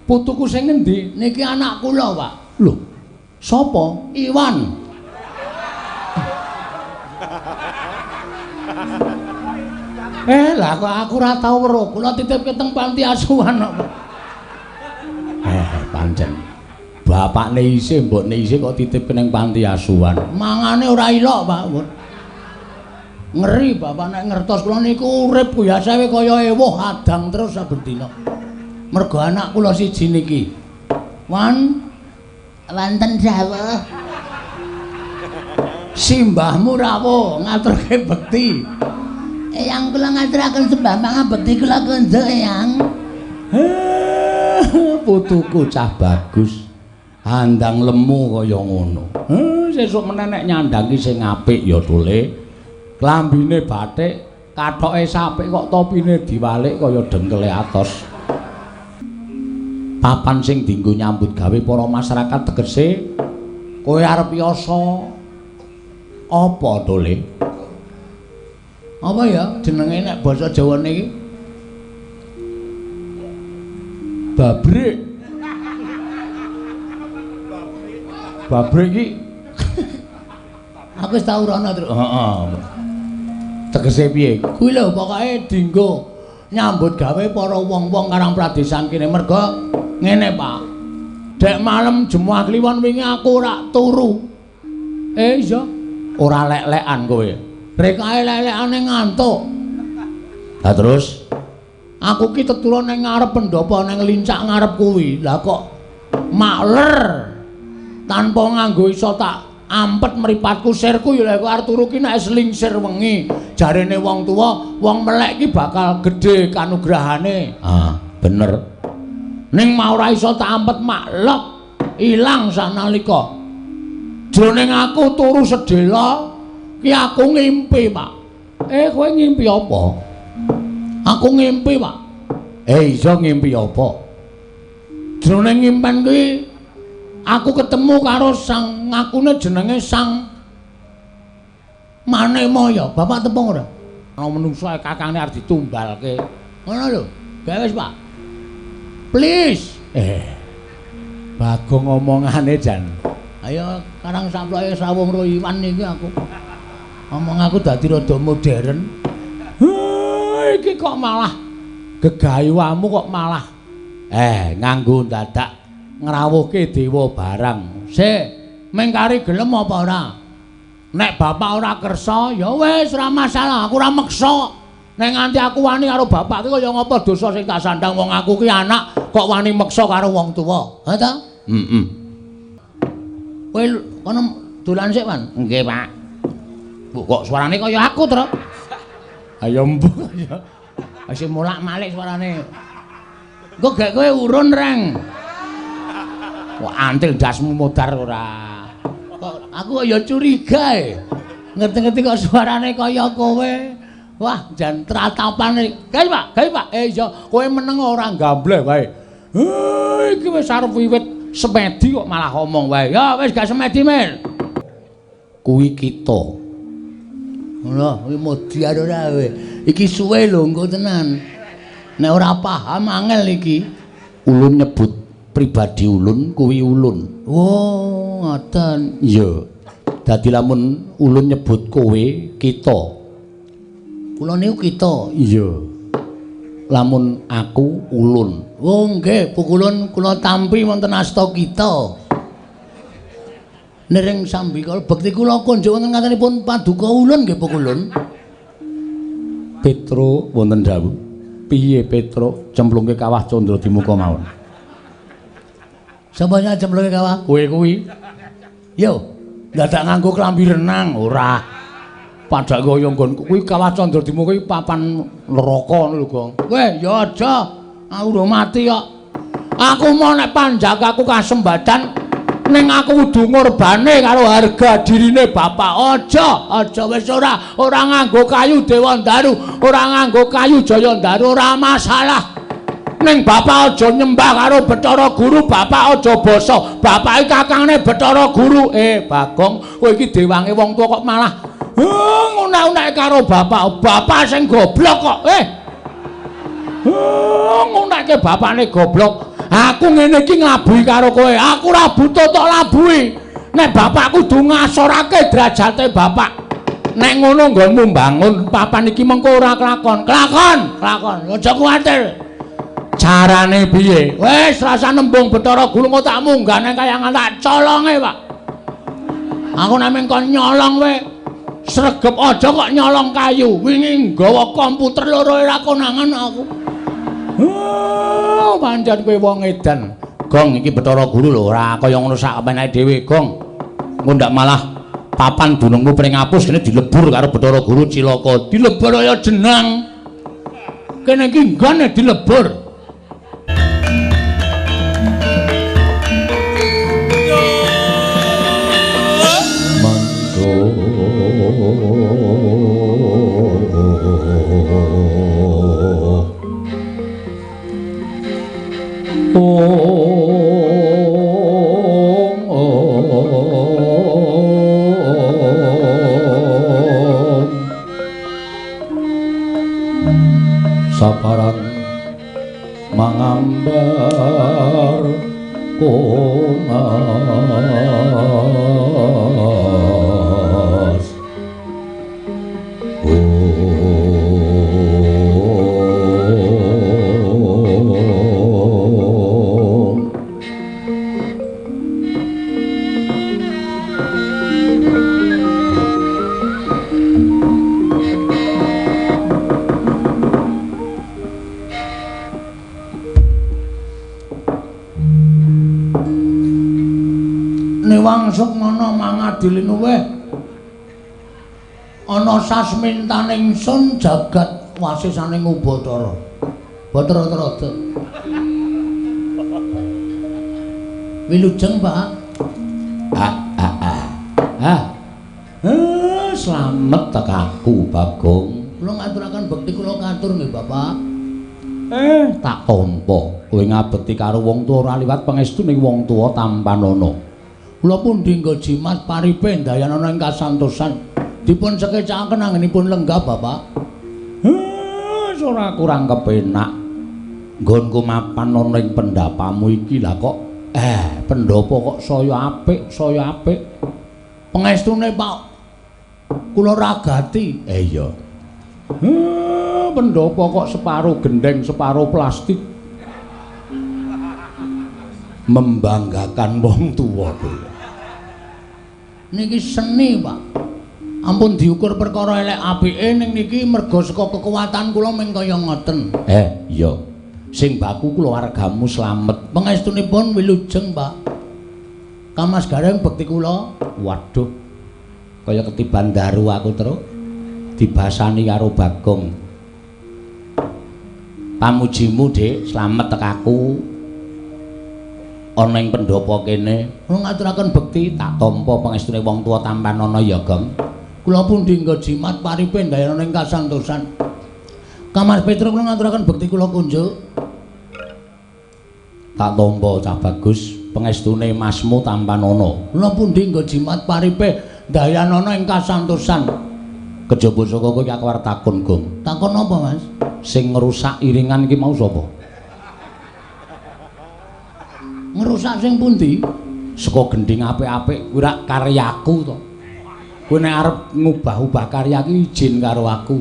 Putuku sing ngendi? Niki anak kula, Pak. Lho, sapa? Iwan. Lah kok aku ora tau weruh. Kula titipke teng panti asuhan kok. Pancen. Bapakne isih, mbokne isih kok titipke ning panti asuhan. Mangane ora ilok, Pak. Ngeri bapak nek ngertos kula niku urip biasae kaya ewuh adang terus saben dina. Mergo anak kula siji niki. Wan wonten dawuh. Simbahmu rawuh ngaturke bekti. Eyang kula ngaturaken sembah pangabekti kula kunjuk, Eyang. Putuku cah bagus. Andang lemu kaya ngono. Sesuk meneh nek nyandang ki sing apik ya Tule. Klambine batik, kathoke sapik kok topine diwalik kaya dengkele atos. Papan sing dienggo nyambut gawe para masyarakat tegese kowe arep yasa apa Tule? Apa ya jenenge nek basa Jawane iki? Babrik. Babrik iki aku wis tau rono, Truk. Heeh. Tegese piye? Kuwi lho pokoke dienggo nyambut gawe para wong-wong Karang Pradesan kene. Mergo ngene, Pak. Dek malem Jemuah Kliwon wingi aku ora turu. Iya, ora lek-lekan kowe. Rekae lek-lekane ngantuk. Lah terus aku ki tetulun ning ngarep pendopo ning lincak ngarep kuwi. Lah kok makler tanpa nganggo iso tak ampet mripatku sirku ya lek arep turu ki nek selingsir wengi. Jarene wong tuwa, wong melek ki bakal gedhe kanugrahane. Ah, bener. Ning mau ora iso tak ampet maklek ilang sanalika. Jroning aku turu sedhela ki aku ngimpi, Pak. Kowe ngimpi apa? Aku ngimpi, Pak. Iso ngimpi apa? Jroning ngimpen kuwi aku ketemu karo sang ngakune jenenge Sang Manemaya. Bapak tepung ora? Ana menungso kakangne arep ditumbalke. Ngono lho. Gawe wis, Pak. Please. Bagong omongane jan. Ayo karang samploke srawung ro Iwan iki aku. Omong aku dadi rada modern. Iki kok malah gegayuamu kok malah nganggo dadak ngrawuhke dewa barang. Sik, mengkari gelem apa ora? Nek bapak ora kersa, ya wis ora masalah, aku ora meksa. Nek nganti aku wani karo bapak ki kaya ngapa dosa sing tak sandang wong aku ki anak kok wani meksa karo wong tuwa. Ha ta? Heeh. Kowe kono dolan sik, Wan. Nggih, Pak. Bu, kok suarane kaya aku, Truk? Ayo mbuh ya. Wis molak-malik suarane. Engko gek kowe urun, Reng. Wah, antil dasmu modar ora. Kok aku kok ya curiga e. Ngerti-ngerti kok suarane kaya kowe. Wah, jan tratapane. Gawe, Pak, gawe, Pak. Iya, kowe meneng ora gambleh wae. Iki wis arep wiwit semedi kok malah omong wae. Ya wis gak semedi, Mir. Kuwi kita. Ngono, kuwi modiar ora kowe. Iki suwe lho engko tenan. Nek ora paham angel iki. Ulun nyebut pribadi ulun kuwi ulun. Oh, ngoten. Iya. Dadi lamun ulun nyebut kowe kita. Kula niku kita. Iya. Lamun aku ulun. Oh nggih, pukulun kula tampi wonten asta kita. Nering sambikala bekti kula kunjuk wonten ngatenipun paduka ulun nggih pukulun. Petro wonten dawuh. Piye Petro cemplungke kawah Candra Dimuka mawon? Sapa sing cemplungke kawah? Kowe kuwi. Yo, dadak nganggo klambi renang ora. Padha kaya nggon kuwi kawah Candra Dimuka kuwi papan neraka ngono lho, Gong. Kowe ya aja, aku urung mati kok. Aku mau nek panjakaku kasembadan ning aku kudu ngorbane karo harga dirine bapak. Aja, aja wis ora, ora nganggo kayu Dewandaru, ora nganggo kayu Jayandaru, ora masalah. Ning bapak aja nyembah karo Bathara Guru, bapak aja basa. Bapak iki kakangne Bathara Guru. Bagong, kowe iki dewange wong tuwa kok malah ngunak-unake karo bapak. Bapak sing goblok kok. Ngunake bapakne goblok. Aku ngene iki nglabuhi karo kowe. Aku ora butuh tok labuhi. Nek bapak kudu ngasorake derajate bapak. Nek ngono nggonmu mbangun papan iki mengko ora kelakon. Kelakon, kelakon. Aja kuwatir. Carane piye? Wis rasa nembung Bathara Guru engko tak munggah nang kayangan tak colonge, Pak. Aku nek mung kon nyolong wae. Sregep aja kok nyolong kayu. Wingi nggawa komputer loro ora konangan aku. Oh, pancen kowe wong edan. Gong iki Bathara Guru lho ora kaya ngono sak penake dhewe, Gong. Engko ndak malah papan dunungmu pring apus kene dilebur karo Bathara Guru cilaka. Dilebur kaya jenang. Kene iki nggone dilebur. Saparang mangambar kongas Niwang sukmana mangadili luweh ana sasmintaning sun jagat wasisaning Ubathara. Bathara Trada. Wilujeng, Pak. Slamet tekaku, Bagong. Kula ngaturaken bekti kula katur nggih, Bapak. Tak tampa. Kowe ngabekti karo wong tuwa ora liwat pangestuning wong tuwa tampanana. Kula pundi nggo jimat paripe ndayanana ing kasantosan. Dipun sekecakaken anggenipun lenggah, Bapak. Ora kurang kepenak. Nggonku mapan ana ing pendapamu iki lah kok pendhapa kok saya apik, saya apik. Pengestune, Pak, kula ragati. Iya. Pendhapa kok separo gendeng, separo plastik. Membanggakan wong tuwa kowe. Niki seni, Pak. Ampun diukur perkara elek apike ning niki merga saka kekuatan kula mung kaya ngoten. Iya. Sing baku keluargamu slamet. Pangestunipun wilujeng, Pak. Kamas Gareng bekti kula. Waduh. Kaya ketiban daru aku terus dibasani karo Bagong. Pamujimu, Dik, slamet tekaku. Ana ing pendhapa kene. Kula ngaturaken bekti tak tampa pangestune wong tuwa tampanana ya, Gong. Kula pundi nggo jimat paripe ndayana ing kasantosan. Kamas Petruk kula ngaturaken bekti kula kunjuk. Tak tampa cah bagus pangestune masmu tampanana. Kula pundi nggo jimat paripe ndayanana ing kasantosan. Kejaba saka kowe aku arep takon, Gong. Takon apa, Mas? Sing ngrusak iringan iki mau sapa? Ngrusak sing pundi? Saka gendhing apik-apik kuwi rak karyaku to. Kowe nek arep ngubah-ubah karya ki izin karo aku.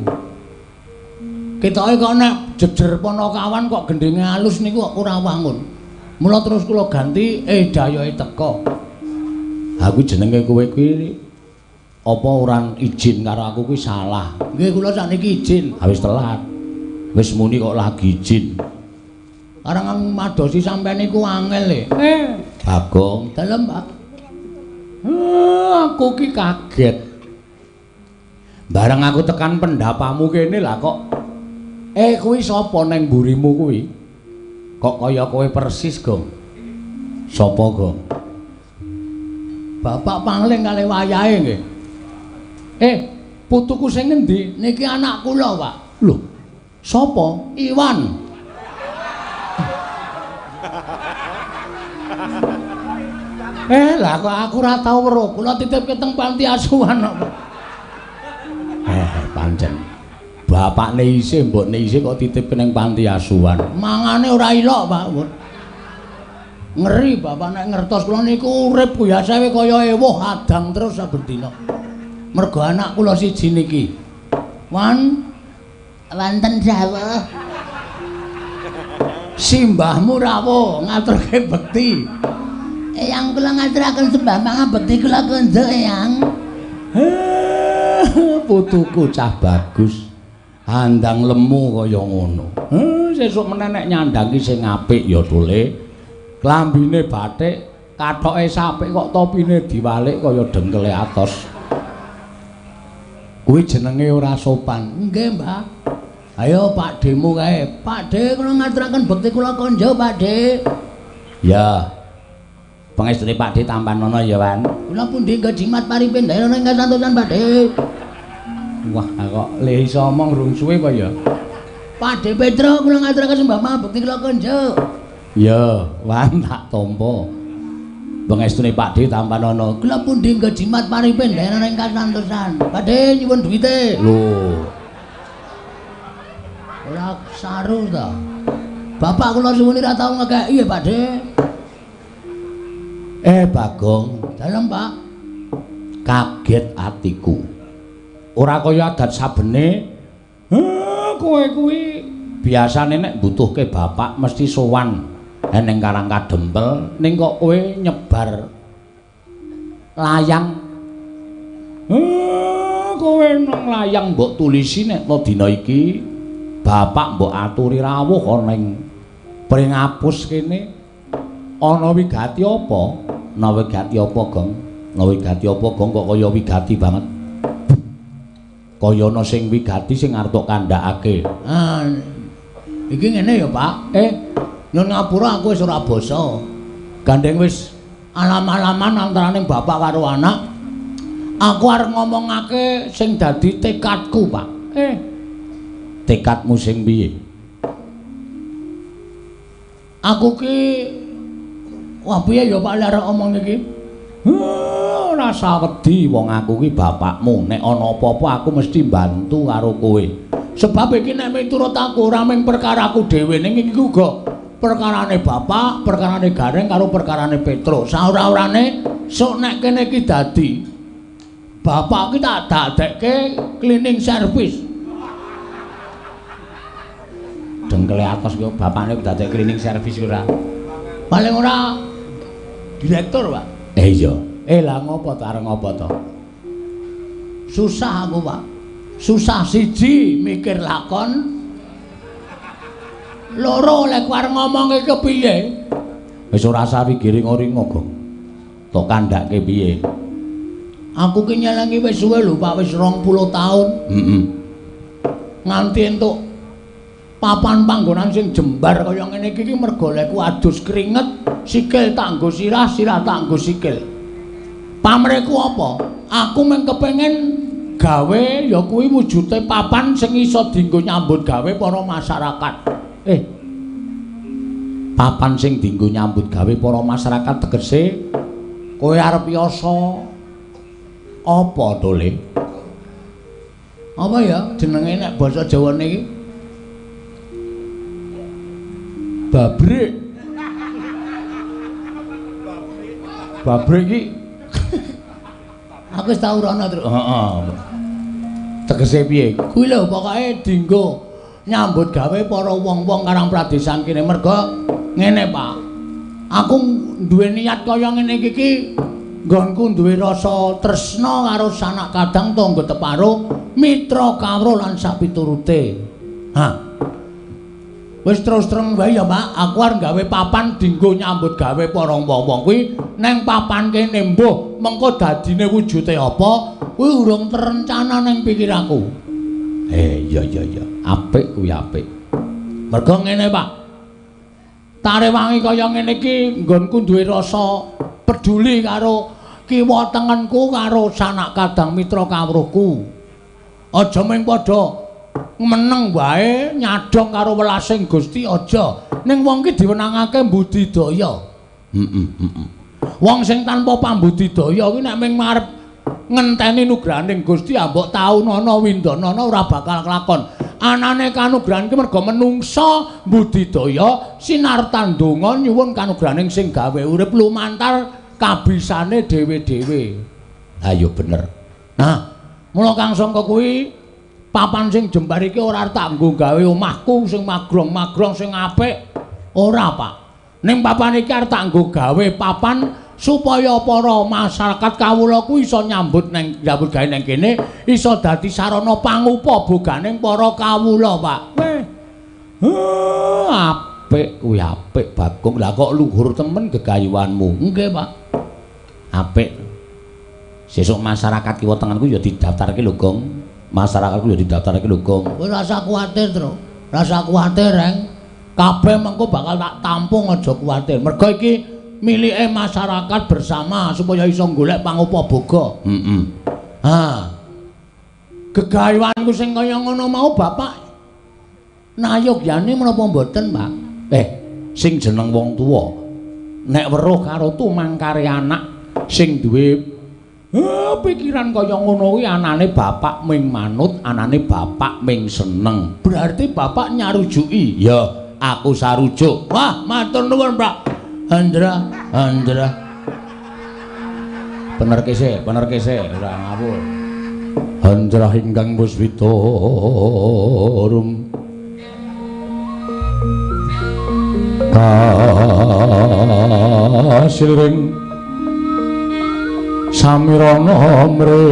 Ketoke kok nek jejer Panakawan kok gendhinge alus niku kok ora wangun. Mula terus kula ganti dayohe teka. Ha kuwi jenenge kowe kuwi apa ora izin karo aku kuwi salah. Nggih kula sakniki izin. Ha wis telat. Wis muni kok lagi izin. Arang madosi sampean niku angel e. Bagong, dalem, Pak. Aku ki kaget. Bareng aku tekan pendapamu kene lah kok. Kuwi sapa neng mburimu kuwi? Kok kaya kowe persis, Gong? Sapa, Gong? Bapak pangling kalih wayahe nggih. Putuku sing ngendi? Niki anak kula, Pak. Lho, sapa? Iwan. Lah kok aku ora tau weruh. Kula titipke teng panti asuhan kok. Pancen. Bapakne isih, mbokne isih kok titipke ning panti asuhan. Mangane ora ilok, Pak. Ngeri bapak nek ngertos kula niku urip biasae kaya ewuh adang terus saben dina. Mergo anak kula siji niki. Wan wonten dawuh. Simbahmu rawuh ngaturke bekti. Eyang kula ngaturaken sembah pangabekti kula konjuk eyang. Putuku cah bagus. Andang lemu kaya ngono. Sesuk meneh nek nyandangi sing apik ya Tule. Klambine batik, kathoke sapik kok topine diwalik kaya dengkele atos. Kuwi jenenge ora sopan. Nggih, Mbah. Ayo Pak Demu kae. Pak De kula ngaturaken bekti kula konjuk, Pak De. Ya. Pangestune Pak De tampanono ya, Wan. Kula pundi nggo jimat paripin daerah ing kasantosan, Pak De. Wah, kok le iso omong rung suwe apa ya? Pak De Petro kula ngaturaken sembah pangabekti kula konjuk. Ya, Wan tak tampa. Pangestune Pak De tampanono. Kula pundi nggo jimat paripin daerah ing kasantosan. Pak De nyuwun duwite. Lho. Ora saru ta. Bapak kula suwun ora tau ngekeki ya, Pak De. Bagong, dalem Pak. Kaget atiku. Ora kaya adat sabene. Kowe kuwi biasane nek mbutuhke bapak mesti sowan ning Karang Kadempel, ning kok kowe nyebar layang. Kowe nang layang mbok tulisi nek to dina iki bapak mbok aturi rawuh ana ing Pringapus kene. Ana wigati apa? Ana wigati apa, Gong? Ana wigati apa, Gong? Kok kaya wigati banget. Kaya ana sing wigati sing arep tok kandhakake. Ah, iki ngene ya, Pak. Nyun ngapura aku wis ora basa. Gandeng wis alam-alaman antarane bapak karo anak. Aku arep ngomongake sing dadi tekadku, Pak. Tekadmu sing piye? Aku ki wah piye ya Pak lek arep omong iki? Ora sawedi wong aku ki bapakmu. Nek ana apa-apa aku mesti mbantu karo kowe. Sebab iki nek miturut aku ora mung perkaraku dhewe, ning iki uga perkarane bapak, perkarane Gareng karo perkarane Petro. Saora-orane sok nek kene iki dadi bapak ki tak dadekke cleaning service. Dengkele atos kok bapakne dadekke cleaning service ora. Paling ora direktur, Pak. Iya. Lah ngopo to arep ngopo to? Susah aku, Pak. Susah siji mikir lakon. Loro lek arep ngomongke kepiye? Wis ora usah wigiring-ringo, Gong. Tok kandhake piye? Aku ki nyelengi wis suwe lho, Pak, wis 20 taun. Heeh. Nganti entuk papan panggonan sing jembar kaya ngene iki ki mergo lekku adus keringet, sikil tak nggo sirah, sirah tak nggo sikil. Pamrihku apa? Aku mung kepengin gawe ya kuwi wujude papan sing iso dienggo nyambut gawe para masyarakat. Papan sing dienggo nyambut gawe para masyarakat tegese kowe arep yasa apa to, Le? Apa ya jenenge nek basa Jawane iki? Babrik. Babrik iki aku wis tau rono, Truk. Heeh. Tegese piye? Kuwi lho pokoke dienggo nyambut gawe para wong-wong Karang Pradesan kene. Mergo ngene, Pak. Aku duwe niat kaya ngene iki ki nggonku duwe rasa tresna karo sanak kadang tangga teparo, mitra kawruh lan sapiturute. Ha. Wis terus terang wae ya, Pak, aku arep gawe papan dienggo nyambut gawe para wong-wong kuwi neng papan kene mbuh mengko dadine wujude apa kuwi urung terencana neng pikiranku. Iya iya iya, apik kuwi apik. Mergo ngene, Pak. Tarewangi kaya ngene iki nggonku duwe rasa peduli karo kiwa tengenku karo sanak kadang mitra kawruhku. Aja mung padha meneng wae nyadong karo welasing Gusti aja. Ning wong ki diwenangake mbudidaya. Heeh, heeh. Wong sing tanpa pambudidaya kuwi nek mung arep Ngenteni nugrahaning Gusti ambok taunana windanana ora bakal kelakon. Anane kanugrahan ki merga menungsa mbudidaya sinartan donga nyuwun kanugrahaning sing gawe urip lumantar kabisane dhewe-dhewe. Ha ya bener. Nah, mula Kang Sangka kuwi papan sing jembar iki ora tak nggo gawe omahku sing magrong-magrong sing apik. Ora, Pak. Ning papan iki arep tak nggo gawe papan supaya para masyarakat kawula kuwi iso nyambut neng nyambut gawe neng kene, iso dadi sarana pangupa boganing para kawula, Pak. Weh. Apik kuwi apik Bagong. Lah kok luhur temen gegayuhanmu. Nggih, Pak. Apik. Sesuk masyarakat kiwa tengenku ya didaftarke lho, Gong. Masyarakatku ya didaftarke lho, Gong. Kowe rasa kuwatir, Tru. Rasa kuwatir, Reng. Kabeh mengko bakal tak tampung, aja kuwatir. Mergo iki milike masyarakat bersama supaya iso golek pangupa boga. Heeh. Ha. Gegayuhanku sing kaya ngono mau Bapak nayogyane menapa mboten, Pak? Sing jeneng wong tuwa nek weruh karo tumangkare anak sing duwe pikiran kaya ngono kuwi anane bapak ming manut, anane bapak ming seneng. Berarti bapak nyarujuki. Ya, aku sarujuk. Wah, matur nuwun, Pak. Andra, Andra. Bener kese, ora ngawur. Andra ingkang puswita rum. Kasilring samirana mre.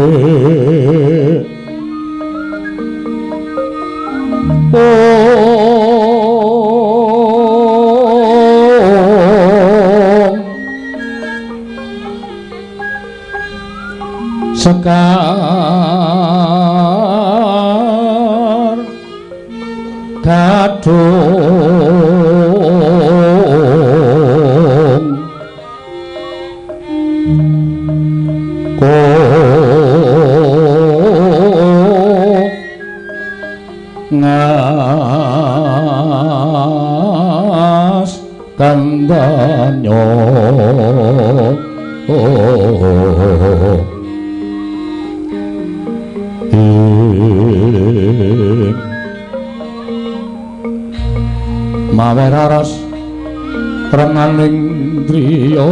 Sekar gadung ko ngas kandanyo. Mawe raras renganing driya.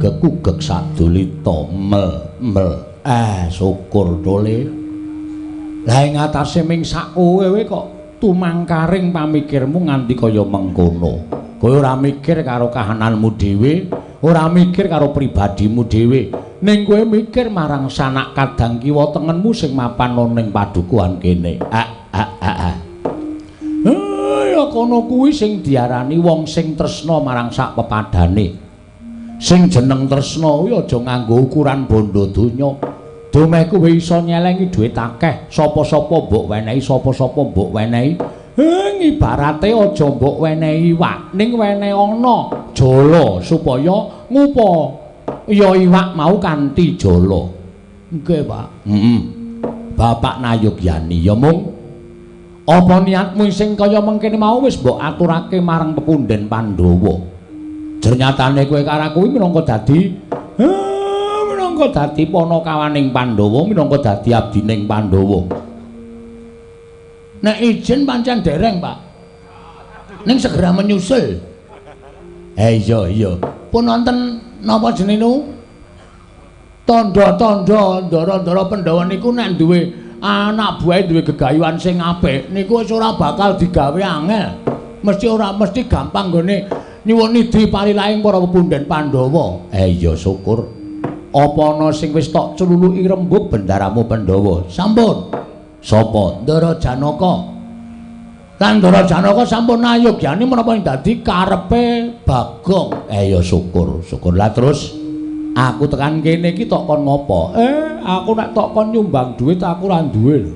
Kugek sadulita mel mel. Syukur dole. Lah ing atase ming sak kowe kok tumangkaring pamikirmu nganti kaya mengkono. Kowe ora mikir karo kahananmu dhewe, ora mikir karo pribadimu dhewe, ning kowe mikir marang sanak kadang kiwa tengenmu sing mapan ning padukuhan kene. Ya kono kuwi sing diarani wong sing tresna marang sak pepadane. Sing jeneng tresna kuwi aja nganggo ukuran bondo donya. Dumeh kowe iso nyelengi dhuwit akeh, sapa-sapa mbok wenehi, sapa-sapa mbok wenehi. Ibarate aja mbok wenehi iwak, ning wenehi ana jala supaya ngupa ya iwak mau kanthi jala. Nggih, Pak. Heeh. Bapak nayogyani ya mung apa niatmu sing kaya mengkene mau wis mbok aturake marang pepunden Pandhawa. Jernyatane kowe karo kuwi minangka dadi panakawaning Pandhawa, minangka dadi abdining Pandhawa. Nek izin pancen dereng, Pak. Ning segera menyusul. Iya iya. Pun wonten napa jenenge? Tandha-tandha ndara-ndara Pandhawa niku nek duwe anak buahe duwe gegayuhan sing apik niku wis ora bakal digawe angel. Mesti ora mesti gampang nggone nyuwun nidhi palilaing para pepunden Pandhawa. Iya syukur. Apa ana sing wis tok celuluki rembug bendaramu Pandhawa? Sampun. Sapa? Ndara Janaka. Lan Ndara Janaka sampun ayogyani menapa ing dadi karepe Bagong. Ya syukur, syukur. Lah terus aku tekan kene iki tok kon ngopo? Aku nek tok kon nyumbang duit aku ora duwe lho.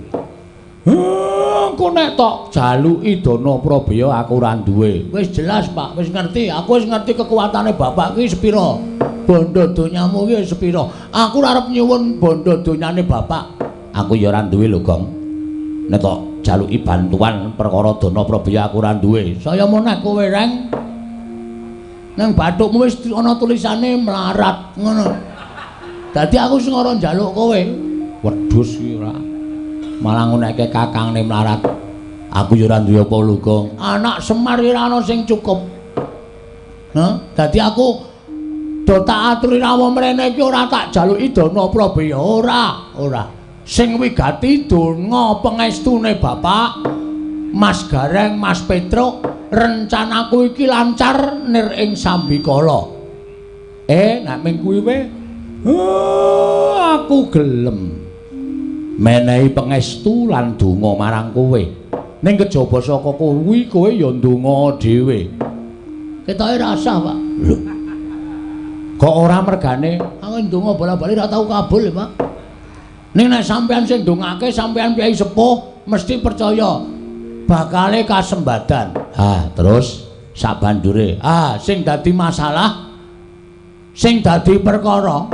Aku nek tok jaluki dana prabaya aku ora duwe. Wis jelas, Pak, wis ngerti. Aku wis ngerti kekuatane bapak ki sepira. Bondo donyamu ki sepira. Aku ora arep nyuwun bondo donyane bapak. Aku ya ora duwe lho, Gong. Nek tok jaluki bantuan perkara dana prabaya aku ora duwe. Saya meneh kowe reng. Nang bathukmu wis ana tulisane melarat ngono. Dadi aku sing ora njaluk kowe. Wedhus ki ora. Malah nguneke kakangne melarat. Aku ya ora duwe apa lho, Gong. Anak Semar ora ana sing cukup. Hah? Dadi aku do tak aturi rawuh mrene iki ora tak jaluki dana prabaya ora, ora. Sing wigati donga pengestune bapak Mas Gareng, Mas Petruk, rencanaku iki lancar nir ing sambikala. Nek ming kuwi wae aku gelem menehi pengestu lan donga marang kowe. Ning kejaba saka kuwi kowe ya ndonga dhewe. Ketoke rasah, Pak. Lho. Kok ora mergane? Aku ndonga bola-bali ora tau kabul, Pak. Ning nek sampean sing ndongake sampean piyai sepuh mesti percaya bakale kasembadan. Ha, terus sak banjure. Ah, sing dadi masalah, sing dadi perkara,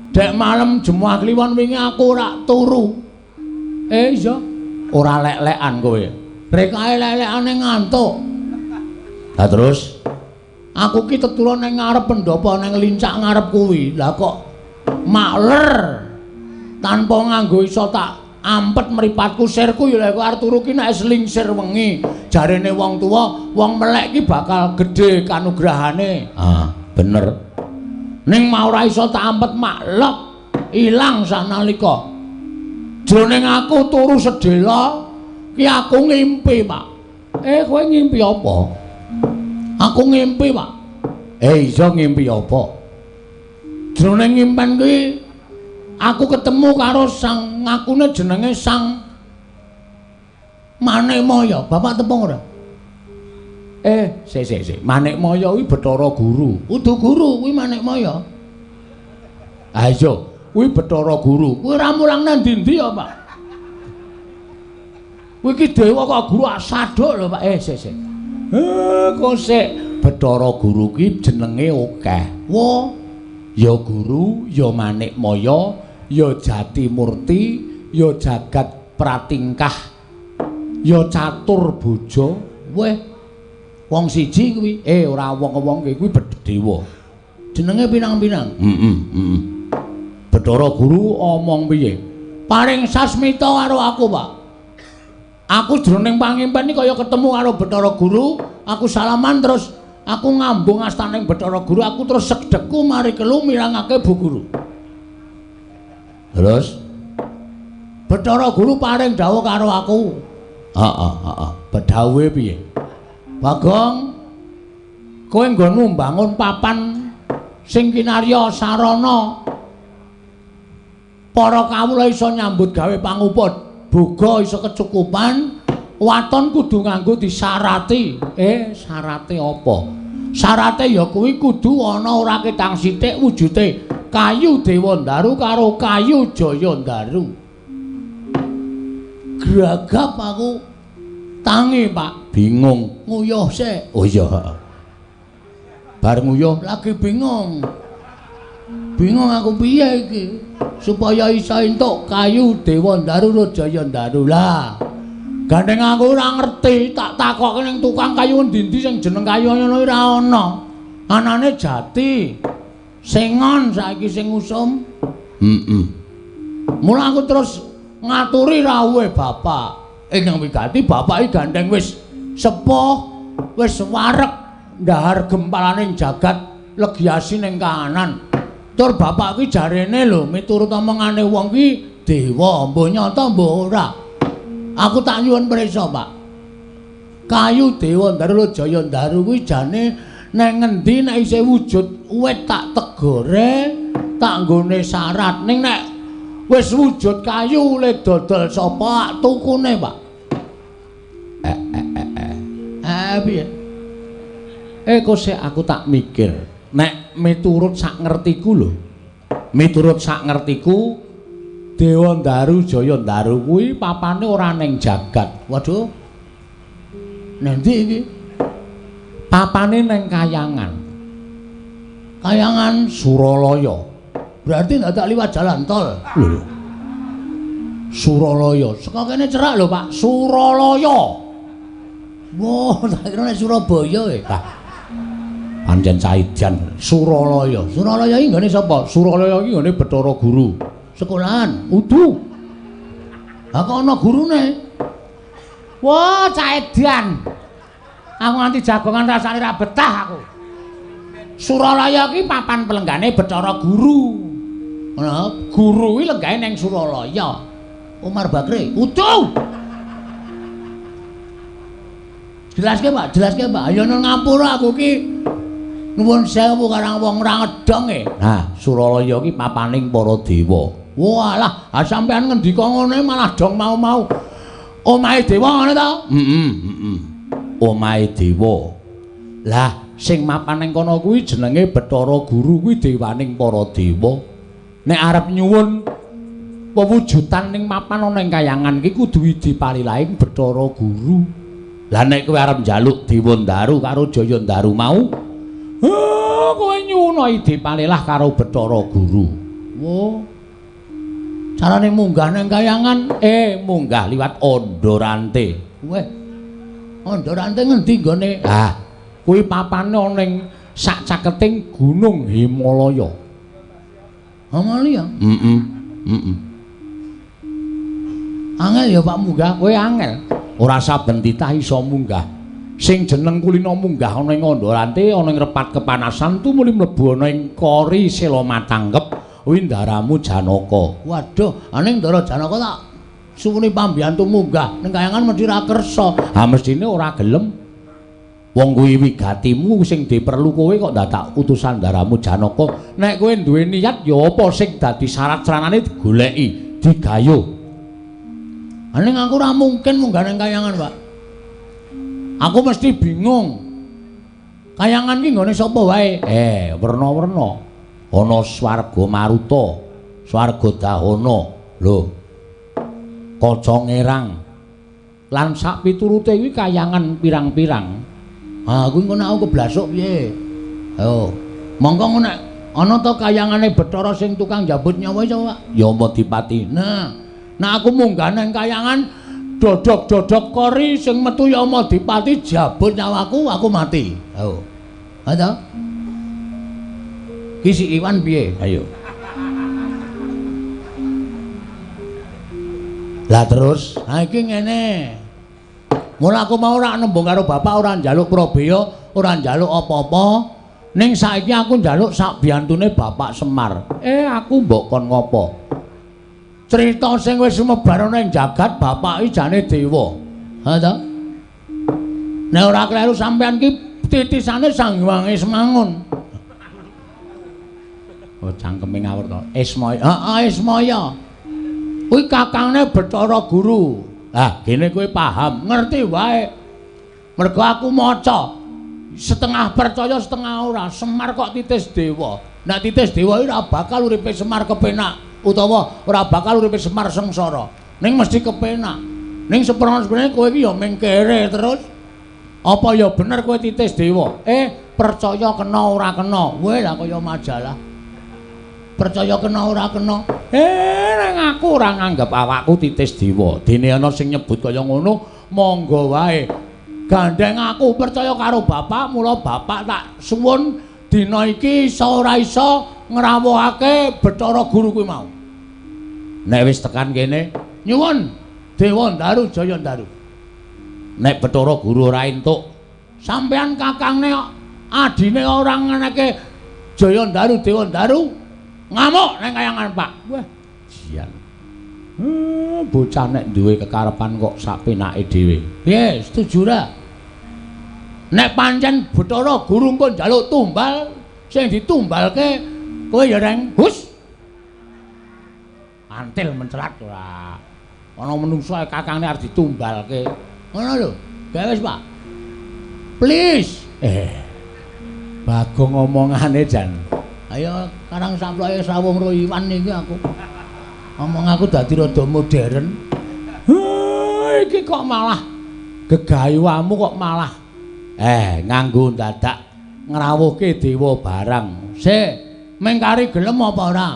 dek malem Jemuah Kliwon wingi aku ora turu. Iya, ora lek-lekan kowe. Rekae lek-lekane ngantuk. Lah terus aku ki teturun ning ngarep pendopo ning lincak ngarep kuwi. Lah kok makler tanpa nganggo iso tak ampet mripatku sirku ya lek arep turu ki nek selingsir wengi. Jarene wong tuwa, wong melek ki bakal gedhe kanugrahane. Ah, bener. Ning mau ora iso tak ampet maklek ilang sanalika. Jroning aku turu sedhela ki aku ngimpi, Pak. Kowe ngimpi apa? Aku ngimpi, Pak. Iso ngimpi apa? Jroning ngimpen kuwi aku ketemu karo sang ngakune jenenge Sang Manikmaya. Bapak tepung ora? Sik sik sik. Manikmaya kuwi Bathara Guru. Udu guru kuwi Manikmaya. Ha iya, kuwi Bathara Guru. Kuwi ora mulang nang ndi-ndi ya, Pak. Kuwi ki dewa kok guru asaduk lho, Pak. Sik sik. Kok sik Bathara Guru ki jenenge akeh. Wo, ya guru, ya Manikmaya, ya Jatimurti, ya Jagat Pratingkah, ya Catur Bojo. Weh, wong siji kuwi. Ora wong-wong kuwi dewa. Jenenge pinang-pinang. Heeh. Bathara Guru omong piye? Paring sasmita karo aku, Pak. Aku jroning pangimpen iki kaya ketemu karo Bathara Guru, aku salaman terus aku ngambung astaning Bathara Guru, aku terus segdekku mari kelu mirangake Bu Guru. Terus Bathara Guru paring dawuh karo aku. Heeh, heeh. Bedhawuhe piye? Bagong, kowe nggonmu mbangun papan sing kinarya sarana para kawula iso nyambut gawe pangupa, boga iso kecukupan, waton kudu nganggo disarati. Syarate apa? Syarate ya kuwi kudu ana ora ketang sithik wujute kayu Dewandaru karo kayu Jayandaru. Gragap aku tangi, Pak. Bingung. Nguyuh sik. Oh iya. Bar nguyuh lagi bingung. Bingung aku piye iki supaya iso entuk kayu Dewandaru karo Jayandaru. Lah, gandeng aku ora ngerti, tak takokke ning tukang kayu endi-endi sing jeneng kayu ngono ora ana. Anane jati. Sengon saiki sing usum. Heeh. Mula aku terus ngaturi rawuhe bapak. Ingkang wigati bapak iki gandeng wis sepuh, wis wareg ndahar gempalaning jagat legiasi ning kahanan. Tur bapak ki jarene lho miturut omongane wong ki dewa, mbuh nyata mbuh ora. Aku tak nyuwun prisa, Pak. Kayu Dewandaru Jayandaru kuwi jane nang ngendi nek isih wujud wit tak tegore, tak nggone syarat. Ning nek wis wujud kayu le dodol sapa tukune, Pak? Piye? Kok sik aku tak mikir. Nek miturut sak ngertiku lho. Miturut sak ngertiku Dewa Ndaru Jaya Ndaru kuwi papane ora ning jagat. Waduh. Nang ndi iki? Papane ning Kayangan. Kayangan Suralaya. Berarti ndak liwat jalan tol. Lho. Suralaya. Saka kene cerak lho, Pak. Suralaya. Wah, tak kira nek Surabaya e. Lah. Pancen caidan Suralaya. Suralaya iki nggone sapa? Suralaya iki nggone Bathara Guru. Sekolahan udu. Ha kok ana gurune? Wah, caidan. Aku nganti jagongan rasane ra betah aku. Suralaya iki papan pelenggane Bathara Guru. Ngono, guru kuwi lenggahe ning Suralaya. Umar Bakri, udu. Jelaske, Pak, jelaske, Pak. Ayo nang ngapura aku ki. Nuwun sewu karang wong ora ngedong e. Nah, Suralaya ki papaning para dewa. Walah, ha sampean ngendika ngene malah dong mau-mau. Omahe dewa ngono ta? Heeh, heeh. Omahe dewa. Lah, sing mapan ning kono kuwi jenenge Bathara Guru kuwi dewaning para dewa. Nek arep nyuwun pewujudan ning mapan ana ing kayangan ki kudu dipalilaing Bathara Guru. Lah nek kowe arep njaluk Dewa Ndaru karo Jaya Ndaru mau, kowe nyuwun dipalilah karo Bathara Guru. Wo. Carane munggah ning kayangan, munggah liwat Ondorante. Weh. Ondorante ngendi nggone? Ah, kuwi papane ana ning sak caketing Gunung Himalaya. Himalaya? Heeh. Heeh. Angel ya Pak munggah, kowe angel. Ora saben titah iso munggah. Sing jeneng kulina munggah ana ing Ondorante, ana ing repat kepanasan tumuli mlebu ana ing Kori Selomatangkep kuwi ndaramu Janaka. Waduh, aning ndara Janaka tak suwuni pambiyantu munggah ning kayangan mesti ra kersa. Ha mestine ora gelem. Wong kuwi wigatimu sing diperlu kowe kok dadak utusan ndaramu Janaka. Nek kowe duwe niat ya apa sing dadi syarat saranane digoleki, digayuh. Aning aku ora mungkin munggah ning kayangan, Pak. Aku mesti bingung. Kayangan ki nggone sapa wae? Werna-werna. Ana swarga Maruta, swarga Dahana, lho. Kaca Ngerang. Lan sak piturute kuwi kayangan pirang-pirang. Ha, kuwi engko nek aku keblasuk piye? Ayo. Monggo ngono nek ana ta kayangane Bathara sing tukang njabut nyawa iso, Pak? Yamadipati. Nah, nek aku munggah nang kayangan dodok-dodok kori sing metu Yamadipati jabut nyawaku, aku mati. Ayo. Ha ta? Ki si Iwan piye? Ayo. Lah terus, ha iki ngene. Mula aku mau ora nembung karo bapak, ora njaluk prabeya, ora njaluk apa-apa. Ning saiki aku njaluk sak biyantune Bapak Semar. Aku mbok kon ngopo? Cerita sing wis sumebar ana ing jagat bapak iki jane dewa. Ha ta? Nek ora kleru sampean ki titisane Sang Hyang Ismangun. Oh, cangkeme ngawur to. Ismaya. Heeh, Ismaya. Kuwi kakangne Bathara Guru. Ah, gene kowe paham, ngerti wae. Mergo aku maca. Setengah percaya setengah ora. Semar kok titis dewa. Nek titis dewa ora bakal uripe Semar kepenak utawa ora bakal uripe Semar sengsara. Ning mesti kepenak. Ning seprono-seprone kowe iki ya ming kere terus. Apa ya bener kowe titis dewa? Percaya kena ora kena. Weh lah kaya majalah. Percaya kena ora kena. Nang aku ora nganggep awakku titis dewa. Dene ana sing nyebut kaya ngono, monggo wae. Gandeng aku percaya karo bapak, mula bapak tak suwun dina iki iso ora iso ngrawuhake Bathara Guru kuwi mau. Nek wis tekan kene, nyuwun Dewa Ndaru Jaya Ndaru. Nek Bathara Guru ora entuk, sampean kakangne adine ora ngeneke Jaya Ndaru Dewa Ndaru ngamuk nang kayangan Pak. Wah, jian. Bocah nek duwe kekarepan kok sak penake dhewe. Piye, setuju ra? Nek pancen Bathara Guru engko njaluk tumbal, sing ditumbalke kowe ya reng hus. Antil mencelat ora. Ana menungso kakangne arep ditumbalke. Ngono lho. Gawe wis, Pak. Please. Bagong omongane jan. Ayo karang samploke srawung ro Iwan iki aku. Omong aku dadi rada modern. Iki kok malah gegayuamu kok malah nganggo dadak ngrawuhke dewa barang. Sik, mengkari gelem apa ora?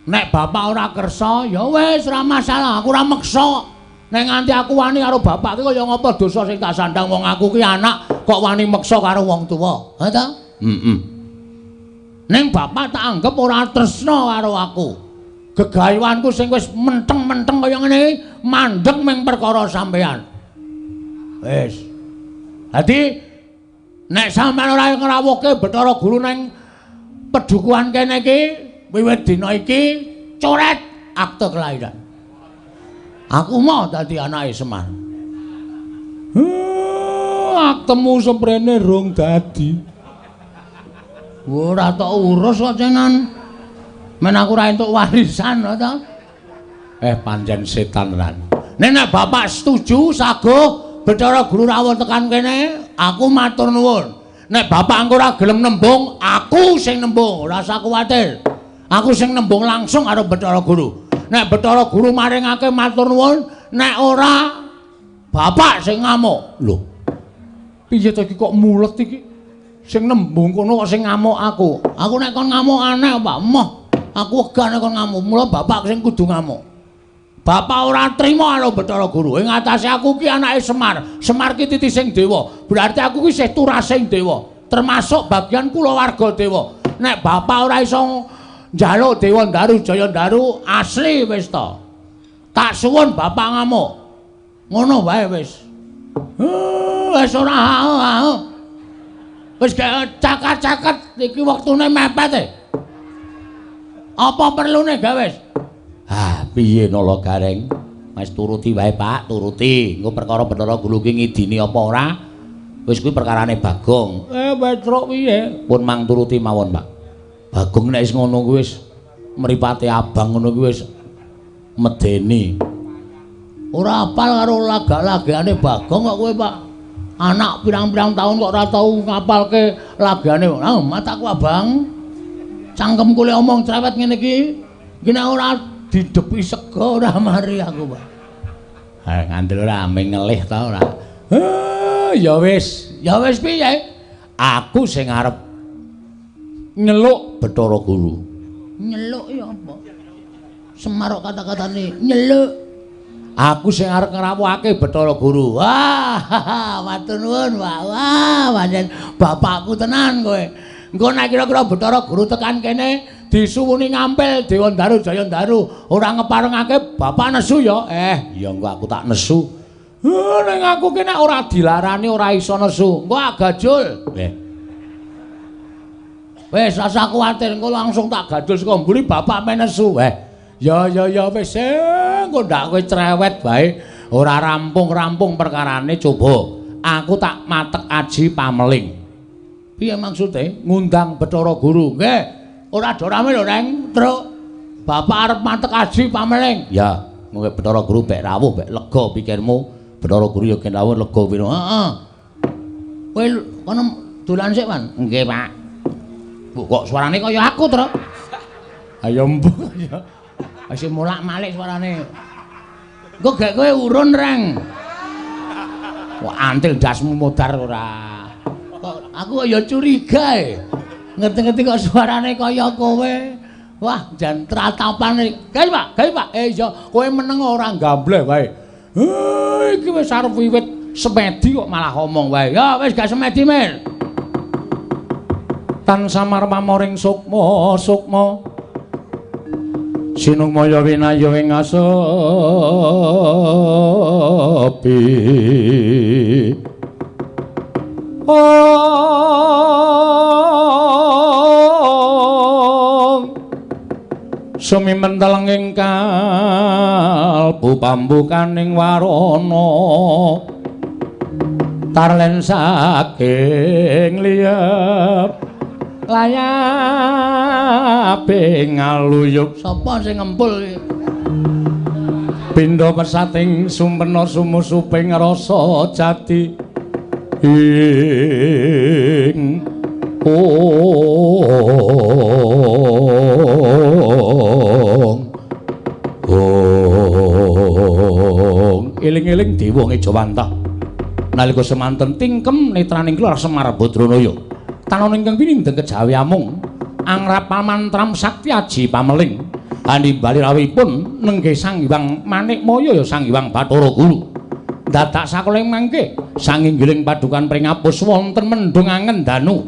Nek bapak ora kersa, ya wis ora masalah, aku ora meksa. Nek nganti aku wani karo bapak ki kaya ngapa dosa sing tak sandang wong aku ki anak kok wani meksa karo wong tuwa. Ha ta? Heeh. Ning bapak tak anggap ora tresna karo aku. Gegayuanku sing wis menteng-menteng kaya ngene iki mandeg ming perkara sampean. Wis. Dadi nek sampean ora ngrawuhke Bathara Guru ning pedukuhan kene iki wiwit dina iki coret akte kelahiran. Aku mau dadi anake Semar. Aktemu semprene rong dadi. Ora tok urus kok cenan. Men aku ora entuk warisan ta. Pancen setan tenan. Nek bapak setuju saguh Bathara Guru rawuh tekan kene, aku matur nuwun. Nek bapak engko ora gelem nembung, aku sing nembung, ora usah kuwatir. Aku sing nembung langsung karo Bathara Guru. Nek Bathara Guru maringake matur nuwun, nek ora bapak sing ngamuk. Lho. Piye to iki kok mulet iki? Sing nembung kono kok sing ngamuk aku. Aku nek kon ngamuk aneh, Pak. Moh, aku wegah nek kon ngamuk. Mula bapak sing kudu ngamuk. Bapak ora trima karo Bathara Guru. Ing atase aku ki anake Semar. Semar ki titising dewa. Berarti aku ki isih turasing dewa, termasuk bagian kulawarga dewa. Nek bapak ora iso njaluk Dewa Ndaru Jaya Ndaru asli wis ta. Tak suwun bapak ngamuk. Ngono wae wis. Wis ora. Wis cakat-cakat iki wektune mepet e. Apa perlune gawe wis? Ah, piye Nala Gareng? Wis turuti wae, Pak, turuti. Engko perkara Bathara Guru ki ngidini apa ora? Wis kuwi perkarane Bagong. Petruk piye? Pun mang turuti mawon, Pak. Bagong nek wis ngono kuwi wis mripate abang ngono kuwi wis medeni. Ora apal karo lagak-lagane Bagong kok kowe, Pak. Anak pirang-pirang tahun kok ora tau ngapalke lagane. Ah, mataku abang. Cangkemku le omong cerewet ngene iki. Iki nek ora didepi sega ora mari aku, Pak. Ngandel ora ming ngelih ta ora. Ya wis, ya wis piye? Aku sing arep nyeluk Bathara Guru. Nyeluk ya apa? Semar kok kata-katane nyeluk. Aku sing arep ngrawuhake Bathara Guru. Wah, matur nuwun, Pak. Wah, pancen bapakku tenan kowe. Engko nek kira-kira Bathara Guru tekan kene disuwuni ngampil Dewa Ndaru Jaya Ndaru, ora ngeparengake bapak nesu ya. Ya engko aku tak nesu. Ning aku ki nek ora dilarani ora iso nesu. Engko agajul. Wis rasa kuwatir engko langsung tak gajul saka mburi bapak men nesu. Ya ya ya wis engko ndak kowe cerewet wae. Ora rampung-rampung perkarane coba. Aku tak matek aji pameling. Piye maksude? Ngundang Bathara Guru. Nggih. Ora do rame lho, Reng. Truk. Bapak arep matek aji pameling. Ya, mungkin Bathara Guru bek rawuh bek lega pikirmu. Bathara Guru ya gen rawuh lega piro. Heeh. Kowe kono dolan sik, Wan. Nggih, Pak. Bu, kok suarane kaya aku, Truk? Ayo mbuh ya. Wis molak-malik suarane. Engko gek kowe urun, Reng. Wah, antil ndasmu modar ora. Kok aku ya curiga e. Ngerti-ngerti kok suarane kaya kowe. Wah, jan tratapane. Gawe, Pak, gawe, Pak. Iya, kowe meneng ora gambleh wae. Iki wis arep wiwit semedi kok malah omong wae. Ya wis gak semedi, Mir. Tan samar pamoring sukma sukma sinungmaya winaya ing asepi. Om sumimen telenging kalbu pambukaning warana tarlen saking liyep layape ngaluyuk. Sapa sing ngempul iki? Pindha pesating sumpena sumusuping rasa jati. Ing ong ong eling-eling dewa ngejawantah nalika semanten tingkem netraning keluar Semar Badranaya tanon ingkang pinindeng kejawi amung angrap pamantram sakti aji pameling animbali rawuhipun nenggih Sang Hyang Manikmaya ya Sang Hyang Bathara Guru dadak sakoling mangke sanginggiling padukan pringapus wonten mendung angen danu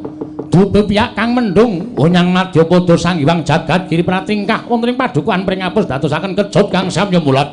dupe piyak kang mendung onyang madyapada Sang Hyang Jagat Giri pratingkah wonten ing padukan pringapus dadosaken kejot kang samya mulat.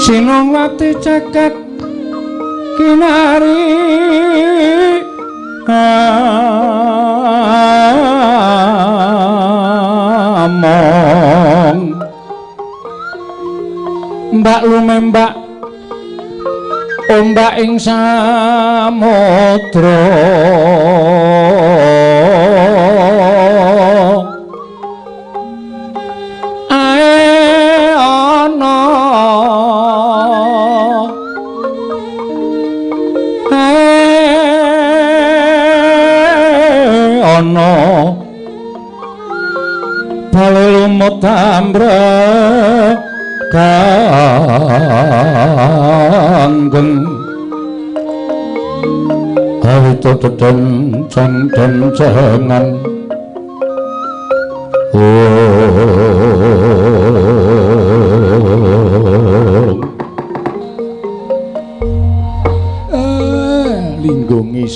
Sinongwati cekek kinari among mbak lumembak ombak ing samudra ae ana ae ana bale lumut ambrek kanggeng awit teten ceng den cengan oh.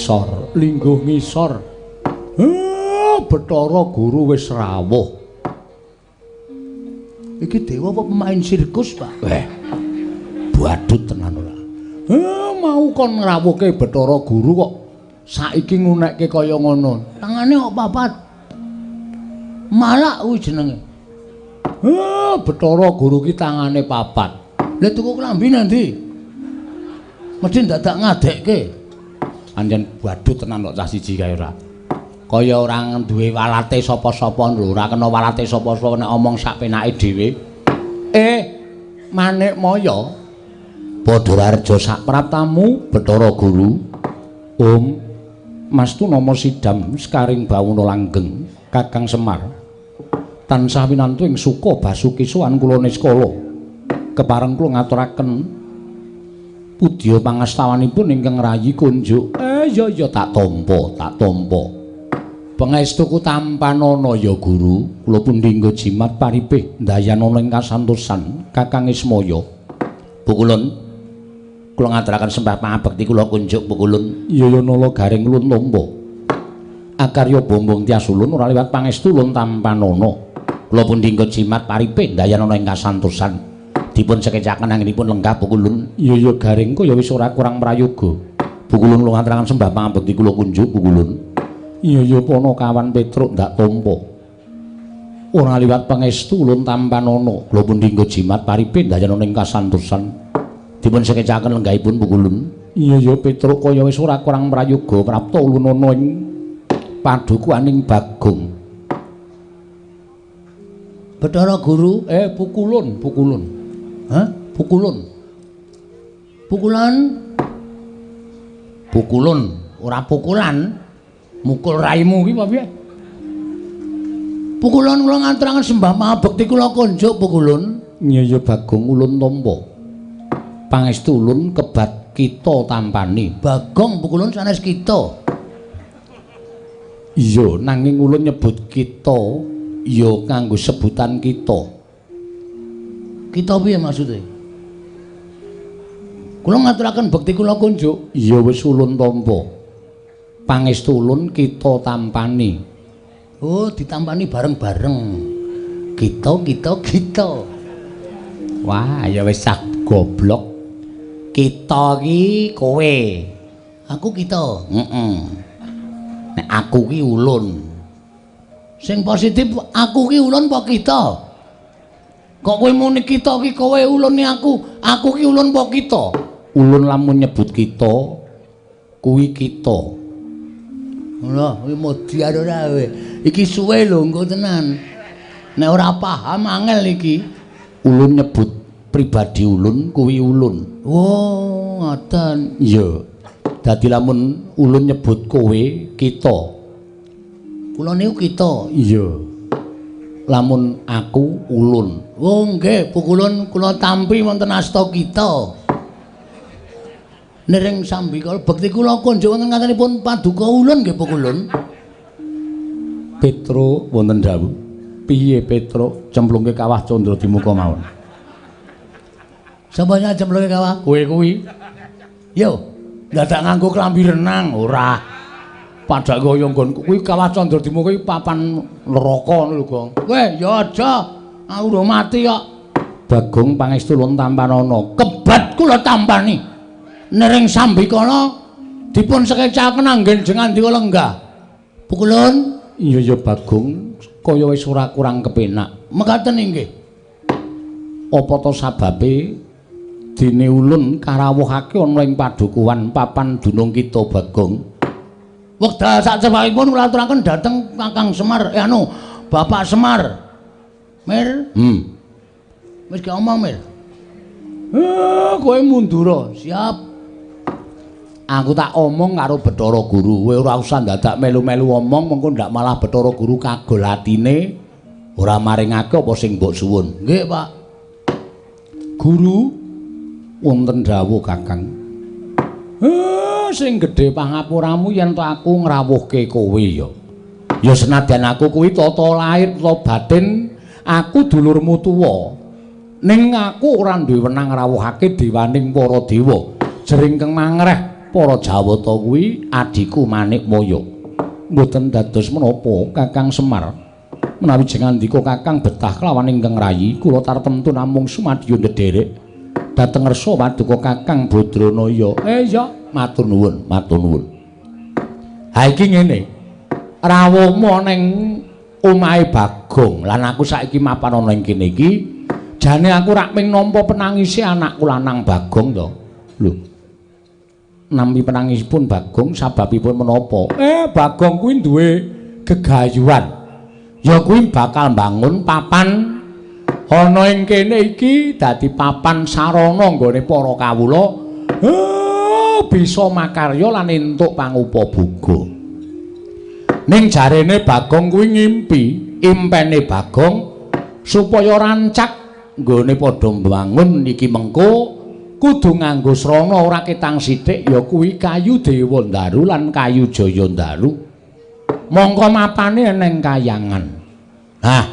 ngisor, lingguh ngisor. Bathara Guru wis rawuh. Iki dewa apa pemain sirkus, Pak? Badut tenan ora. Mau kon ngrawuhke Bathara Guru kok saiki ngunekke kaya ngono. Tangane kok papat. Malak kuwi jenenge. Bathara Guru ki tangane papat. Lah tuku klambi nanti. Mesti dadak ngadekke. Pancen badut tenan kok cah siji kae ora. Kaya ora duwe walate sapa-sapa lho, ora kena walate sapa-sapa nek omong sak penake dhewe. Manikmaya Badararja sak praptamu Bathara Guru. Om Mastu nama sidam sekaring bawana langgeng Kakang Semar. Tansah winantu ing suka basuki sowan kula niskala. Kepareng kula ngaturaken pudya pangastawanipun ingkang rayi kunjuk. Ya ya tak tampa, tak tampa. Pangestuku tampanana ya Guru, kula pundi nggo jimat paripih ndayanana ing kasantosan Kakang Ismaya. Pukulun kula ngaturaken sembah pangabekti kula kunjuk pukulun. Ya ya nala garing ulun tampa. Akarya bombong tias ulun ora liwat pangestu ulun tampanana. Kula pundi nggo jimat paripih ndayanana ing kasantosan. Dipun sekecaken anggenipun lenggah pukulun. Ya ya garing kaya wis ora kurang prayoga. Pukulun kula ngaturaken sembah pangabekti kula kunjuk pukulun. Iya ya Panakawan Petruk ndak tampa. Ora liwat pangestu ulun tampanana. Kula pundi nggo jimat paripih ndayanana ing kasantosan. Dipun sekecaken lenggahipun pukulun. Iya ya Petruk kaya wis ora kurang prayoga prapta ulun ana ing padukuaning Bagong. Bathara Guru, pukulun, pukulun. Hah? Pukulun. Pukulan? Pukulun, ora pukulan. Mukul raimu ki apa piye? Pukulun kula ngaturaken sembah pangabekti kula kunjuk pukulun. Ya ya Bagong ulun tampa. Pangestu ulun kebat kita tampani. Bagong pukulun sanes kita. Iya, nanging ulun nyebut kita ya nganggo sebutan kita. Kita piye maksude? Kula ngaturaken bekti kula kunjuk. Ya wis ulun tampa. Pangestu ulun kita tampani. Oh, ditampani bareng-bareng. Kita, kita, kita. Wah, ya wis cah goblok. Kita ki kowe. Aku kita. Heeh. Nek aku ki ulun. Sing positif aku ki ulun apa kita? Kok kowe muni kita ki kowe ulune aku, aku ki ulun apa kita? Ulun lamun nyebut kita kuwi kita. Lho, kuwi modiar ora kowe. Iki suwe lho engko tenan. Nek ora paham angel iki. Ulun nyebut pribadi ulun kuwi ulun. Oh, ngoten. Iya. Dadi lamun ulun nyebut kowe kita. Kula niku kita. Iya. Lamun aku ulun. Oh nggih, pukulun kula tampi wonten asta kita. Nering sambikala bekti kula kunjuk wonten katenipun paduka ulun nggih pukulun. Petro wonten dawuh. Piye Petro cemplungke kawah Candra Dimuka mawon? Sapa sing cemplungke kawah? Kowe kuwi. Yo, dadak nganggo klambi renang ora. Padha kaya nggon kuwi kawah Candra Dimuka iki papan neraka ngono lho, Gong. Weh, ya aja. Aku urung mati kok. Bagong pangestu ulun tampanana. Kebat kula tampani. Nering sambikala dipun sekecaken anggen jengandika lenggah. Pukulun. Iya ya Bagong, kaya wis ora kurang kepenak. Mekaten inggih. Apa to sababe dene ulun karawuhake ana ing padukuhan papan dunung kita Bagong? Wekdal sacepakipun kula aturaken dhateng Kakang Semar, Bapak Semar. Mir. Wis gak omong, Mir. Kowe mundura. Siap. Aku tak omong karo Bathara Guru, kowe ora usah dadak melu-melu omong, mengko ndak malah Bathara Guru kagol atine ora maringake apa sing mbok suwun. Nggih, Pak. Guru wonten dawuh, Kakang. Sing gedhe pangapuramu yen to aku ngrawuhke kowe ya. Ya senadyan aku kuwi tata lahir tata batin, aku dulurmu tuwa. Ning aku ora duwe wenang ngrawuhake dewaning para dewa. Jering kang mangreh para Jawata kuwi adhiku Manikmaya. Mboten dados menapa Kakang Semar. Menawi jengandika Kakang betah kelawan ingkang rayi, kula tartemtu namung sumadyo ndederek dhateng ngersa paduka Kakang Badranaya. Iya, matur nuwun, matur nuwun. Ha iki ngene. Rawuhmu ning omahe Bagong lan aku saiki mapan ana ing kene iki, jane aku rak ming nampa penangise anakku lanang Bagong to. Lho. Nampi penangisipun Bagong sababipun menapa? Bagong kuwi duwe gegayuhan. Ya kuwi bakal mbangun papan ana ing kene iki dadi papan sarana nggone para kawula bisa makarya lan entuk pangupaboga. Ning jarene Bagong kuwi ngimpi, impene Bagong supaya rancak nggone padha mbangun iki mengko kudu nganggo srana ora ketang sithik ya kuwi kayu Dewandaru lan kayu Jayandaru. Mongko mapane eneng kayangan. Nah,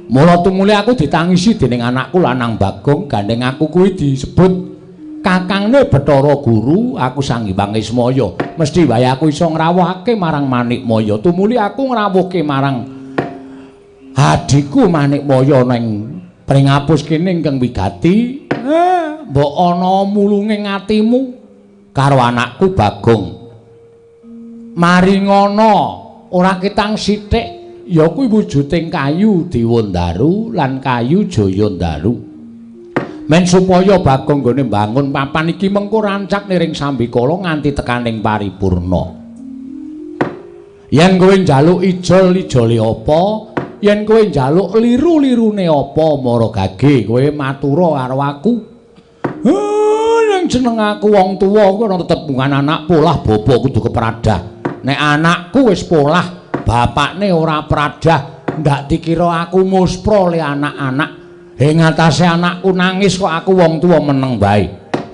mula tumuli aku ditangisi dening anakku lanang Bagong, gandeng aku kuwi disebut kakangne Bathara Guru, aku Sang Hyang Ismaya. Mesti wae aku iso ngrawuhake marang Manikmaya. Tumuli aku ngrawuhke marang adhiku Manikmaya ning pringapus kene ingkang wigati. Mbok ana mulunge atimu karo anakku Bagong. Maringana ora ketang sithik ya kuwi wujuding kayu Dewandaru lan kayu Jayandaru. Men supaya Bagong nggone mbangun papan iki mengko rancak niring sambikala nganti tekaning paripurna. Yen kowe njaluk ijol-ijole apa, yen kowe njaluk liru-lirune apa, mara gage kowe matura karo aku. Ning jeneng aku wong tuwa kuwi ana tetepungan anak polah bapa kudu kepradah. Nek anakku wis polah, bapakne ora pradah, ndak dikira aku muspra le anak-anak. Ing atase anakku nangis kok aku wong tuwa meneng bae.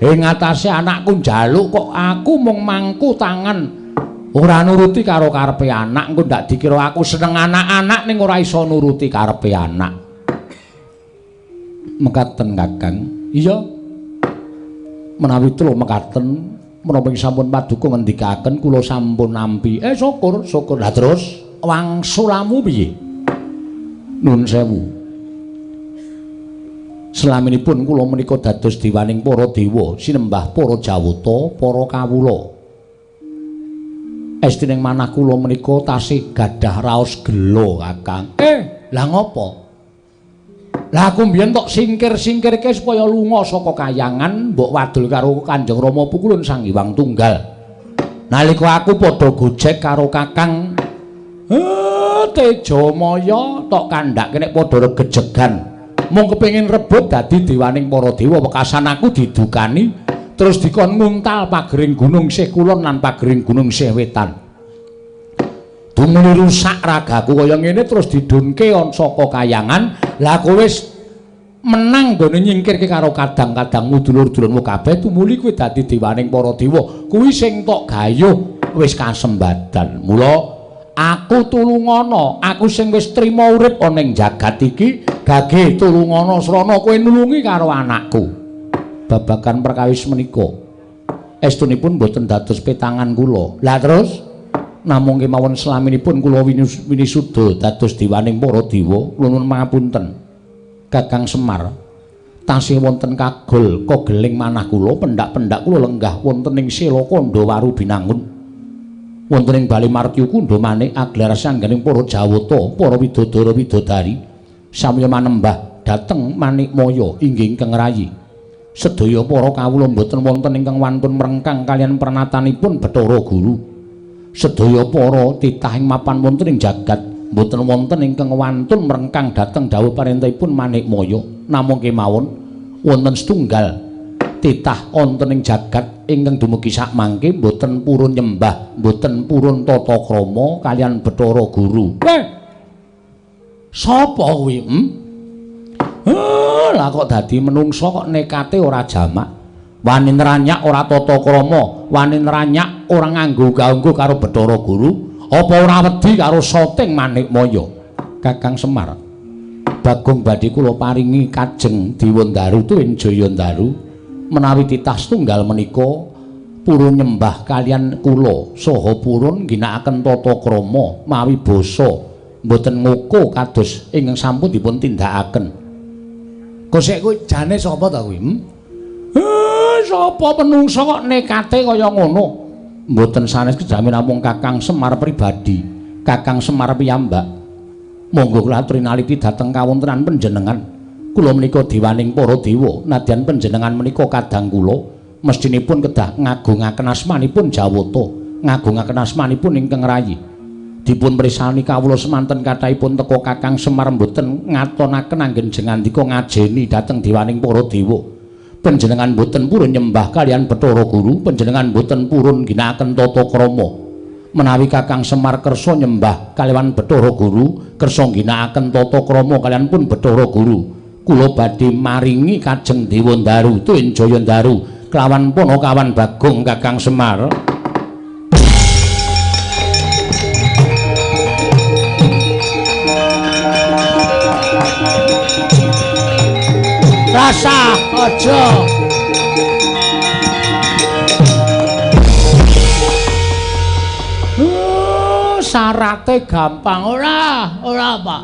Ing atase anakku njaluk kok aku mung mangku tangan ora nuruti karo karepe anak. Engko ndak dikira aku seneng anak-anak ning ora iso nuruti karepe anak. Mekaten Kakang. Iya. Menawi telu mekaten menapa sampun paduka ngendikaken kula sampun nampi. Syukur, syukur. Lah terus wangsulamu piye? Nun sewu. Selaminipun kula menika dados diwaning para dewa, sinembah para jawata, para kawula. Estining manah kula menika tasih gadah raos gela, Kakang. Lah ngopo? Lah aku mbiyen tok singkir-singkirke supaya lunga saka kayangan, mbok wadul karo Kanjeng Rama Pukulun Sang Hyang Tunggal. Nalika aku padha gojek karo Kakang Tejamaya tok kandhake nek padha regejegan. Mung kepengin rebut dadi dewaning para dewa, wekasan aku didukani terus dikon nguntal pagering gunung sih kulon lan pagering gunung sih wetan. Tumuli rusak ragaku kaya ngene terus didunke saka kayangan. Lah kowe wis menang nggone nyingkirke karo kadang-kadangmu dulur-dulurmu kabeh, tumuli kowe dadi dewaning para dewa. Kuwi sing tok gayuh wis kasembadan. Mula aku tulungana, aku sing wis trima urip ana ing jagat iki, gage tulungana srana kowe nulungi karo anakku. Babagan perkawis menika estunipun boten dados petangan kula. Lah terus namung kemawon selaminipun kula winisuda dados dewaning para dewa, kula nuwun pangapunten Kakang Semar, tasih wonten kagol kogeling manah kula, pendak-pendak kula lenggah wonten ing Sela Kandha Binangun, wonten ing Bali Martya Kundha Manik aglar sangganing para jawata, para widodara widodari samya manembah dhateng Manikmaya inggih ingkang rayi. Sedaya para kawula mboten wonten ingkang wantun mrengkang kaliyan pernatanipun Bathara Guru. Sedaya para titah ing mapan wonten ing jagat mboten wonten ingkang wantun mrengkang dhateng dawuh parentahipun Manikmaya. Namung kemawon wonten setunggal titah wonten ing jagat ingkang dumugi sakmangke mboten purun nyembah, mboten purun tata krama kaliyan Bathara Guru. Sapa kuwi? Lah kok dadi menungsa kok nekate ora jamak, wani nranyak ora tata krama, wani nranyak ora nganggo gaunggo karo Bathara Guru, apa ora wedi karo soting Manikmaya? Kakang Semar, Bagong badhe kula paringi kajeng Dewandaru tuwin Jayandaru menawi titah setunggal menika Purun nyembah kalian kula saha purun ngginakaken tata krama mawi basa mboten ngoko kados ingkang sampun dipun tindakaken. Kosek kuwi jane sapa ta kuwi? Sapa menungsa kok nekate kaya ngono? Mboten sanes kejamen namung Kakang Semar pribadi, Kakang Semar piyambak. Monggo kula aturi naliti dhateng kawontenan panjenengan. Kula menika dewaning para dewa, nadyan panjenengan menika kadang kula mestinipun kedah ngagungaken asmanipun Jawata, ngagungaken asmanipun ingkang rayi. Dipun pirsani kawula semanten kathahipun teka Kakang Semar mboten ngatonaken anggen jengandika ngajeni dhateng dewaning para dewa. Panjenengan mboten purun nyembah kalian Bathara Guru, panjenengan mboten purun ngginakaken tata krama. Menawi Kakang Semar kersa nyembah kaliyan Bathara Guru, kersa ngginakaken tata krama kaliyan pun Bathara Guru, kula badhe maringi kajeng Dewa Ndaru tuwin Jaya Ndaru kelawan Panakawan Bagong Kakang Semar. Rasa aja. Syarate gampang ora, ora Pak.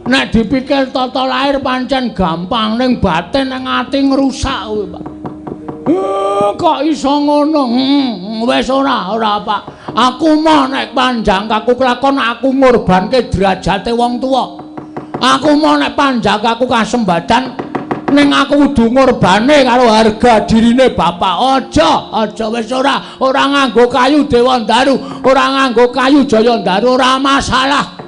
Nek dipikir tata lahir pancen gampang, ning batin nang ati ngrusak kuwi Pak. Kok iso ngono? Wis ora, ora Pak. Aku mau nek panjang kaku kelakon aku ngorbanke derajate wong tuwa. Aku mau nek panjang kaku kasembadan ning aku kudu ngorbane karo harga dirine bapak. Aja, aja wis ora, ora nganggo kayu Dewa Ndaru, ora nganggo kayu Jaya Ndaru, ora masalah.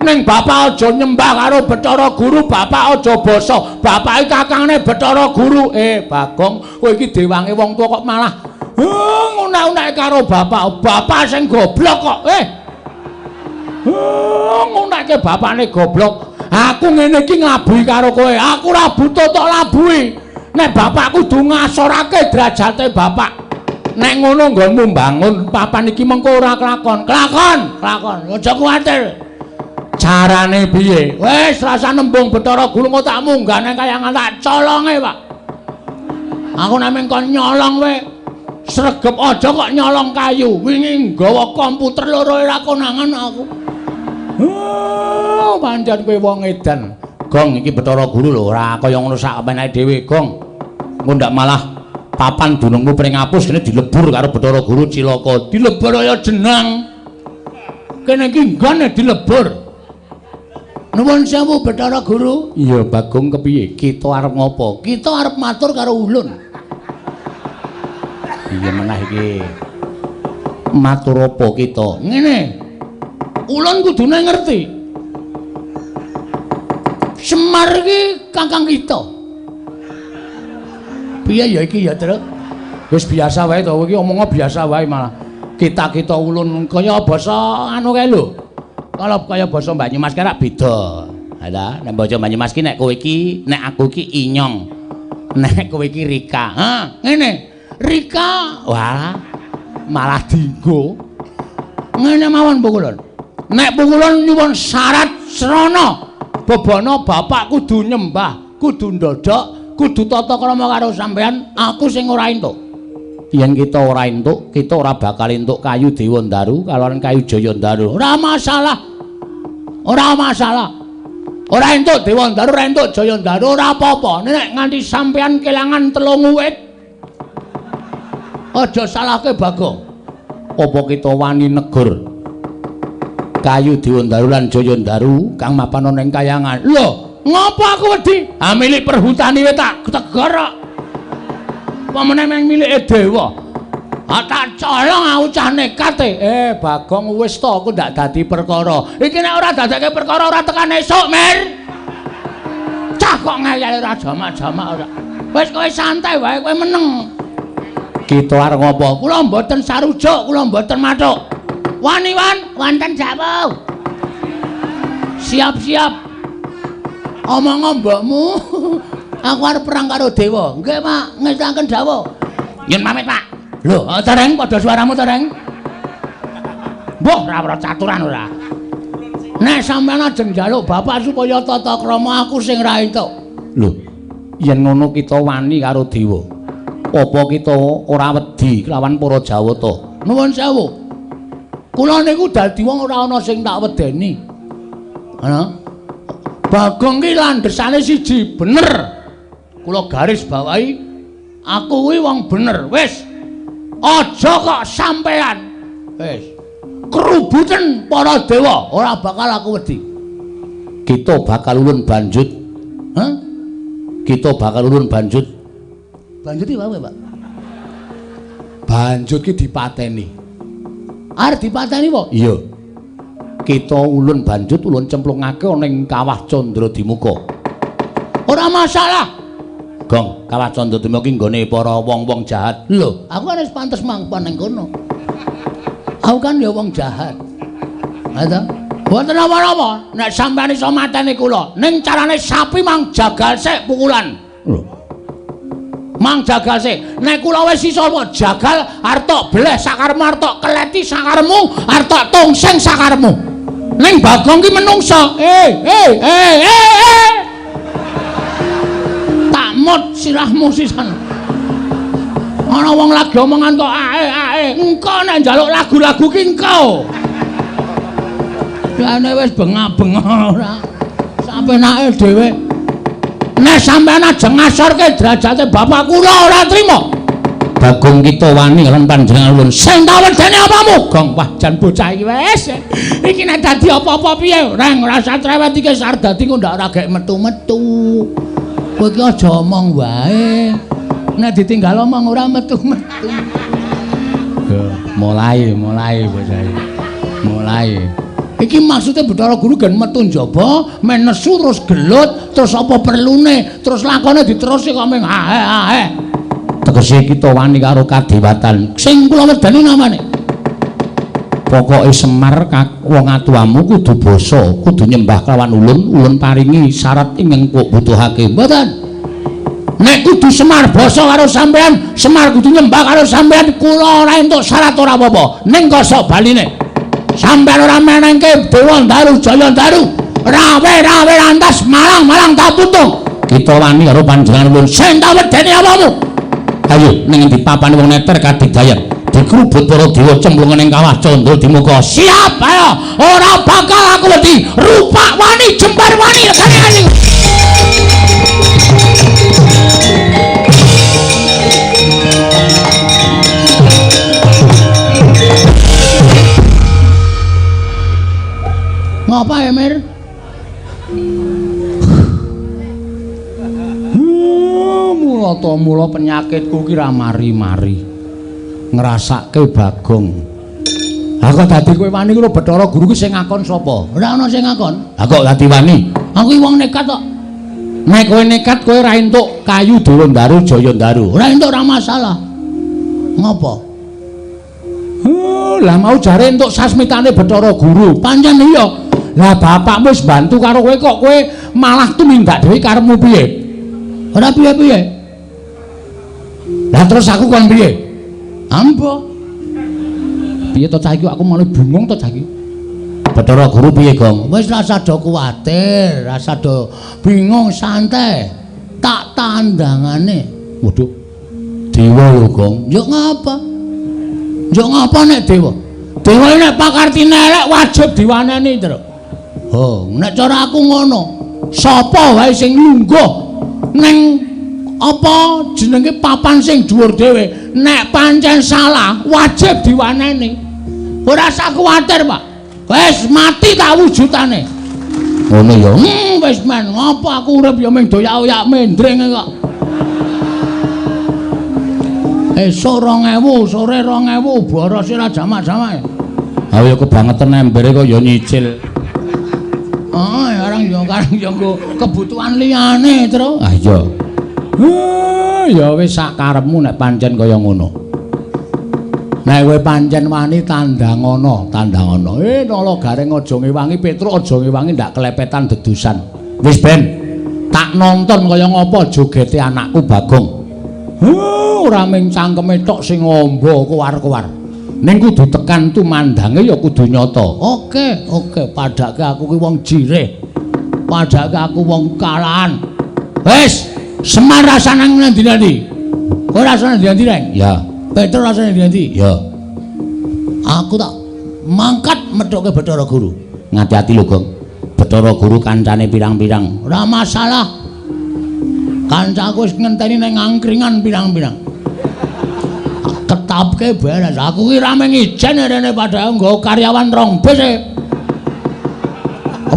Ning bapak aja nyembah karo Bathara Guru, bapak aja basa. Bapak iki kakangne Bathara Guru. Bagong, kowe iki dewange wong tuwa kok malah ngunak-unake karo bapak. Bapak sing goblok kok. Ngunake bapakne goblok. Aku ngene iki nglabuhi karo kowe. Aku ora butuh tok labuhi. Nek bapak kudu ngasorake derajate bapak. Nek ngono nggonmu mbangun papan iki mengko ora kelakon. Kelakon, kelakon. Aja kuwatir. Carane piye? Wis rasa nembung Bathara Guru kok tak munggah nang kayangan tak colonge, Pak. Aku nek mung kon nyolong wae. Sregep aja kok nyolong kayu. Wingi nggawa komputer loro ora konangan aku. Oh, pancen kowe wong edan. Gong iki Bathara Guru lho ora kaya ngono sak penake dhewe, Gong. Engko ndak malah papan dunungmu pring apus kene dilebur karo Bathara Guru cilaka. Dilebur kaya jenang. Kene iki nggone dilebur. Nuwun sewu Bathara Guru. Iya, Bagong kepiye? Kita arep ngopo? Kita arep matur karo ulun. Iya menah iki. Matur apa kita? Ngene. Ulun kudune ngerti. Semar iki kakang kita. Piye ya iki ya, Truk? Wis biasa wae to, iki omongnya biasa wae malah. Kita-kita ulun kaya basa anu kae lho. Kalau kaya basa Banyumas ki rak beda. Ha ta, nek basa Banyumas ki nek kowe iki, nek aku iki inyong. Nek kowe iki Rika. Ha, ngene. Rika, wah, malah dinggo. Ngene mawon pukulun. Nek pukulun nyuwun syarat srana bebana bapak kudu nyembah, kudu ndodhok, kudu tata krama karo sampean, aku sing ora entuk. Yen kita ora entuk, kita ora bakal entuk kayu Dewa Ndaru kalawan kayu Jaya Ndaru. Ora masalah. Ora masalah. Ora entuk Dewa Ndaru, ora entuk Jaya Ndaru, ora apa-apa. Nek nganti sampean kelangan 3 wit, aja salahke Bagong. Apa kita wani negur kayu Dewa Ndaru lan Jaya Ndaru kang mapan ana ing kayangan? Lho, ngopo aku wedi? Ha milik perhutani wae tak tegur kok. Apa meneh meng milike dewa? Ha tak colong aku cah nekat e. Bagong wis to aku ndak dadi perkara. Iki nek ora dadekke perkara ora tekan esuk, Mir. Cah kok ngeyel ora jamak-jamak ora. Wis kowe santai wae, kowe meneng. Kita arep ngopo? Kula mboten sarujuk, kula mboten mathuk. Wani wan, wonten jawuh. Siap-siap. Omong mbokmu. Aku arep perang karo dewa. Nggih, Pak, ngestanken dawuh. Nyun pamit, Pak. Lho, tereng padha suaramu tereng. Mbah, ora ora caturan ora. Nek sampeyan ajeng njaluk bapak supaya tata krama aku sing ra entuk. Lho, yen ngono kita wani karo dewa. Apa kita ora wedi kelawan para Jawata? Nuwun sewu. Kula niku dadi wong ora ana sing tak wedeni. Ana. Bagong ki landhesane siji, bener. Kula garis bawahi aku kuwi wong bener. Wis. Aja kok sampean. Wis. Kerubuten para dewa, ora bakal aku wedi. Kita bakal ulun banjut. Hah? Kita bakal ulun banjut. Banjut iki wae, Pak. Banjut ki dipateni. Arep dipateni apa? Iya. Kita ulun banjut ulun cemplungake ana ing Kawah Candradimuka. Ora masalah. Gong, Kawah Candradimuka ki nggone para wong-wong jahat. Lho, aku kan wis pantes mangkon ning kono. Aku kan ya wong jahat. Ha ta? Mboten napa-napa, nek sampeyan iso mateni kula, ning carane sapi mang jagal sik pukulan. Lho. Mang jagal sik. Nek kula wis iso jagal arep tok bleh sakaremu, arep tok keleti sakaremu, arep tok tungsing sakaremu. Ning Bagong ki menungsa. Eh. Tak mut sirahmu sisan. Ana wong lagi omongan kok ae. Engko nek njaluk lagu-lagu ki engko. Jane wis bengak-bengok ora. Sapenake dhewe. Nek sampeyan aja ngasorke derajate bapak kula ora trima. Bagong kita wani lan panjenengan ulun. Sing tak wedeni apamu? Gong, wah jan bocah iki wis. Iki nek dadi apa-apa piye? Reng ora usah trewet iki arep dadi kok ndak ora gek metu-metu. Kowe iki aja omong wae. Nek ditinggal omong ora metu-metu. Mulai bocah iki. Mulai. Iki maksudnya Bathara Guru gen metu njaba, men nesu terus gelut, terus apa perlune, terus lakone diterusi kok ming ae. Tegese kita wani karo kadewatan. Sing kula wedeni namane. Pokoke Semar wong atuwamu kudu basa, kudu nyembah kelawan ulun, ulun paringi syarat ingkang kok butuhake. Mboten. Nek kudu Semar basa karo sampean, Semar kudu nyembah karo sampean, kula ora entuk syarat ora apa-apa. Ning kosok baline. Sampeyan ora menengke Dewa Ndaru Jaya Ndaru. Rawe-rawe lantas malang-malang tak putung. Kita wani karo panjenengan ulun. Sing tak wedeni apamu? Ayo ning endi papane wong neter kadigdayan. Dikrubut para dewa cemplung ning Kawah Candradimuka. Siap, ayo. Ora bakal aku wedi. Rupak wani, jembar wani, legane. Ngapa ya, Mir? Mula to mula penyakitku ki ra mari-mari. Ngrasake Bagong. Ha kok dadi kowe wani karo Bathara Guru ki sing ngakon sapa? Ora ana sing ngakon. Ha kok dadi wani? Aku ki wong nekat kok. Nek kowe nekat kowe ora entuk kayu Dewa Ndaru Jaya Ndaru. Ora entuk ora masalah. Ngopo? Lah mau jare entuk sasmitane Bathara Guru. Pancen iya. Lah bapakmu wis bantu karo kowe kok kowe malah tumindak dhewe karepmu piye? Ora piye-piye. Lah terus aku kon piye? Ambo. Piye to cah iki aku malah bingung to cah iki. Bathara Guru piye, Gong? Wis rasa do kuwatir, rasa do bingung santai. Tak tandangane. Waduh. Dewa lho, Gong. Yo ngapa? Yo ngapa nek dewa? Dewa nek pakartine elek wajib diwaneni, Tru. Oh, nek cara aku ngono. Sapa wae sing lungguh ning apa jenenge papan sing dhuwur dhewe, nek pancen salah wajib diwaneni. Ora usah kuwatir, Pak. Wis mati tak wujudane. Ngono ya. Wis men, ngopo aku urip ya mung doyak-oyak mendring kok. Esuk 2000, sore 2000, boros ora jamak-jamak. Ha ya kebangetan embere kok ya nyicil. Oh, arang ya karang ya nggo kebutuhan liyane, Tru. Ah iya. Ya wis sak karepmu nek pancen kaya ngono. Nek kowe pancen wani tandangana, tandangana. Nala Gareng aja ngewangi Petruk aja ngewangi ndak kelepetan dedusan. Wis ben tak nonton kaya ngapa jogete anakku Bagong. Ora mung cangkeme tok sing amba kowar-kowar. Ning kudu tekan tumandange ya kudu nyata. Oke, oke, padake aku ki wong jirih. Padake aku wong kalahan. Wis, Semar rasane nang ndi-ndi. Kowe Kowe rasane ndi-ndi, Reng? Ya. Petro rasane ndi-ndi? Ya. Aku tak mangkat methuke Bathara Guru. Ngati-ati lho, Gong. Bathara Guru kancane pirang-pirang. Ora masalah. Kancaku wis ngenteni ning angkringan pirang-pirang. Ketapke beres. Aku ki ra mung ijen rene padahal nggo karyawan rong bis e.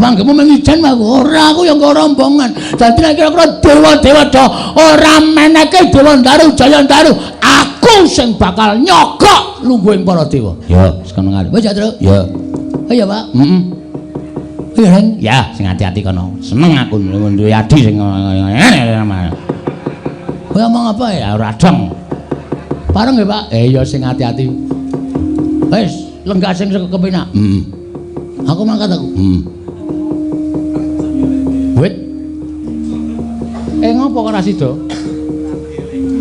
Manggemu mung ijen aku. Ora, aku ya nggo rombongan. Dadi nek kira-kira dewa-dewa do ora meneke Dewa Ndaru Jaya Ndaru, aku sing bakal nyogok lungguhing para dewa. Ya, wis kono ngarep. Wis ya, Truk. Ya. Iya, Pak. Heeh. Iya, Reng. Ya, sing ati-ati kono. Seneng aku duwe adi sing ngene. Kowe omong apa ya? Ora dong. Pareng nggih, Pak? Ya sing ati-ati. Wis, lenggah sing kepenak. Heeh. Aku mangkat aku. Heeh. Wit. Ngopo kok ora sida?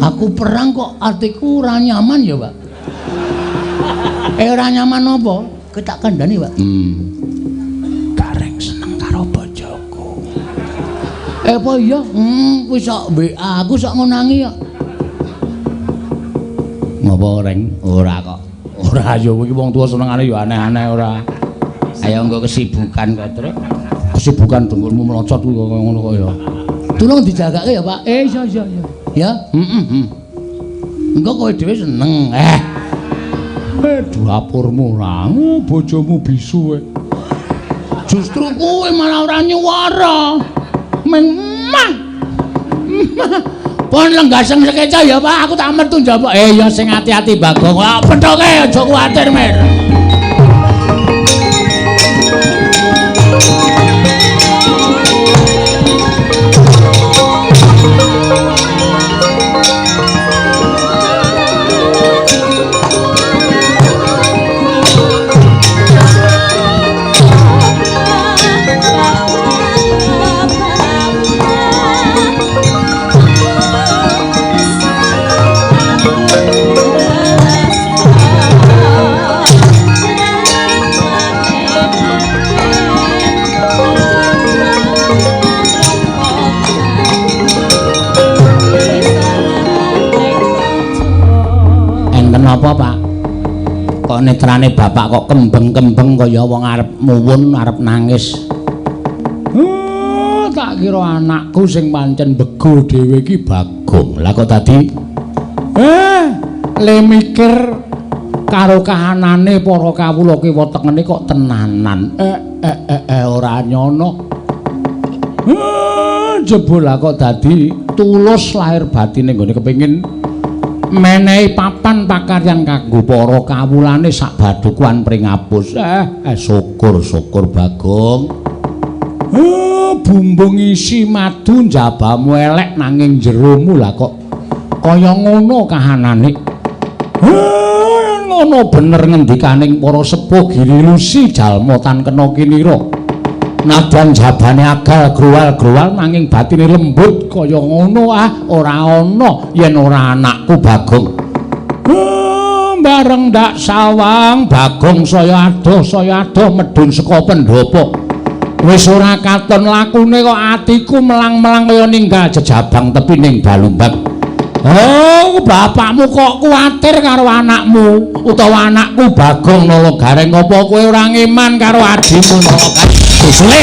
Aku perang kok atiku ora nyaman ya, Pak. Ora nyaman apa? Kowe tak kandhani, Pak. Gareng seneng karo bojoku. Apa iya? Kuwi sok WA aku sok ngonangi kok. Ngopo, Reng? Ora kok. Ora ya iki wong tuwa senengane ya aneh-aneh ora. Ayo engko kesibukan kok, Truk. Kesibukan dengkulmu melocot kuwi kaya ngono kok ya. Tulung dijagake ya, Pak. Iya iya iya. Ya. Heeh. Engko kowe dhewe seneng. Dapurmu ora, bojomu bisu kowe. Justru kowe malah ora nyuwara. Meng mah. Pon lenggah sing sekeca ya, Pak. Aku tak metu njaba. Ya sing ati-ati Bagong. Pethoke aja kuwatir, Mir. Apa, Pak? Kok netrane bapak kok kembeng-kembeng kaya wong arep muwun, arep nangis. Tak kira anakku sing pancen bego dhewe iki Bagong. Lah kok dadi le mikir karo kahanane para kawula kiwa tengene kok tenanan. Ora nyono. Jebul lah kok dadi tulus lahir batine nggone kepengin menehi papan pakaryan kanggo para kawulane sak badukuan pringapus. Syukur-syukur Bagong. Bumbung isi madu njabamu elek nanging jeromu lah kok kaya ngono kahanane. Ngono bener ngendikaning para sepuh girilusi jalma tan kena kinira. Nadyan jabane agal gruwal-gruwal nanging batine lembut kaya ngono ora ana yen ora anakku Bagong. Bareng ndak sawang Bagong saya adoh medhun saka pendhapa. Wis ora katon lakune kok atiku melang-melang kaya ninggal jejabang tepi ning balumbang. Oh, bapakmu kok kuwatir karo anakmu utawa anakku Bagong Nala Gareng, apa kowe ora ngeman karo adimu Nala Gareng? Dusule.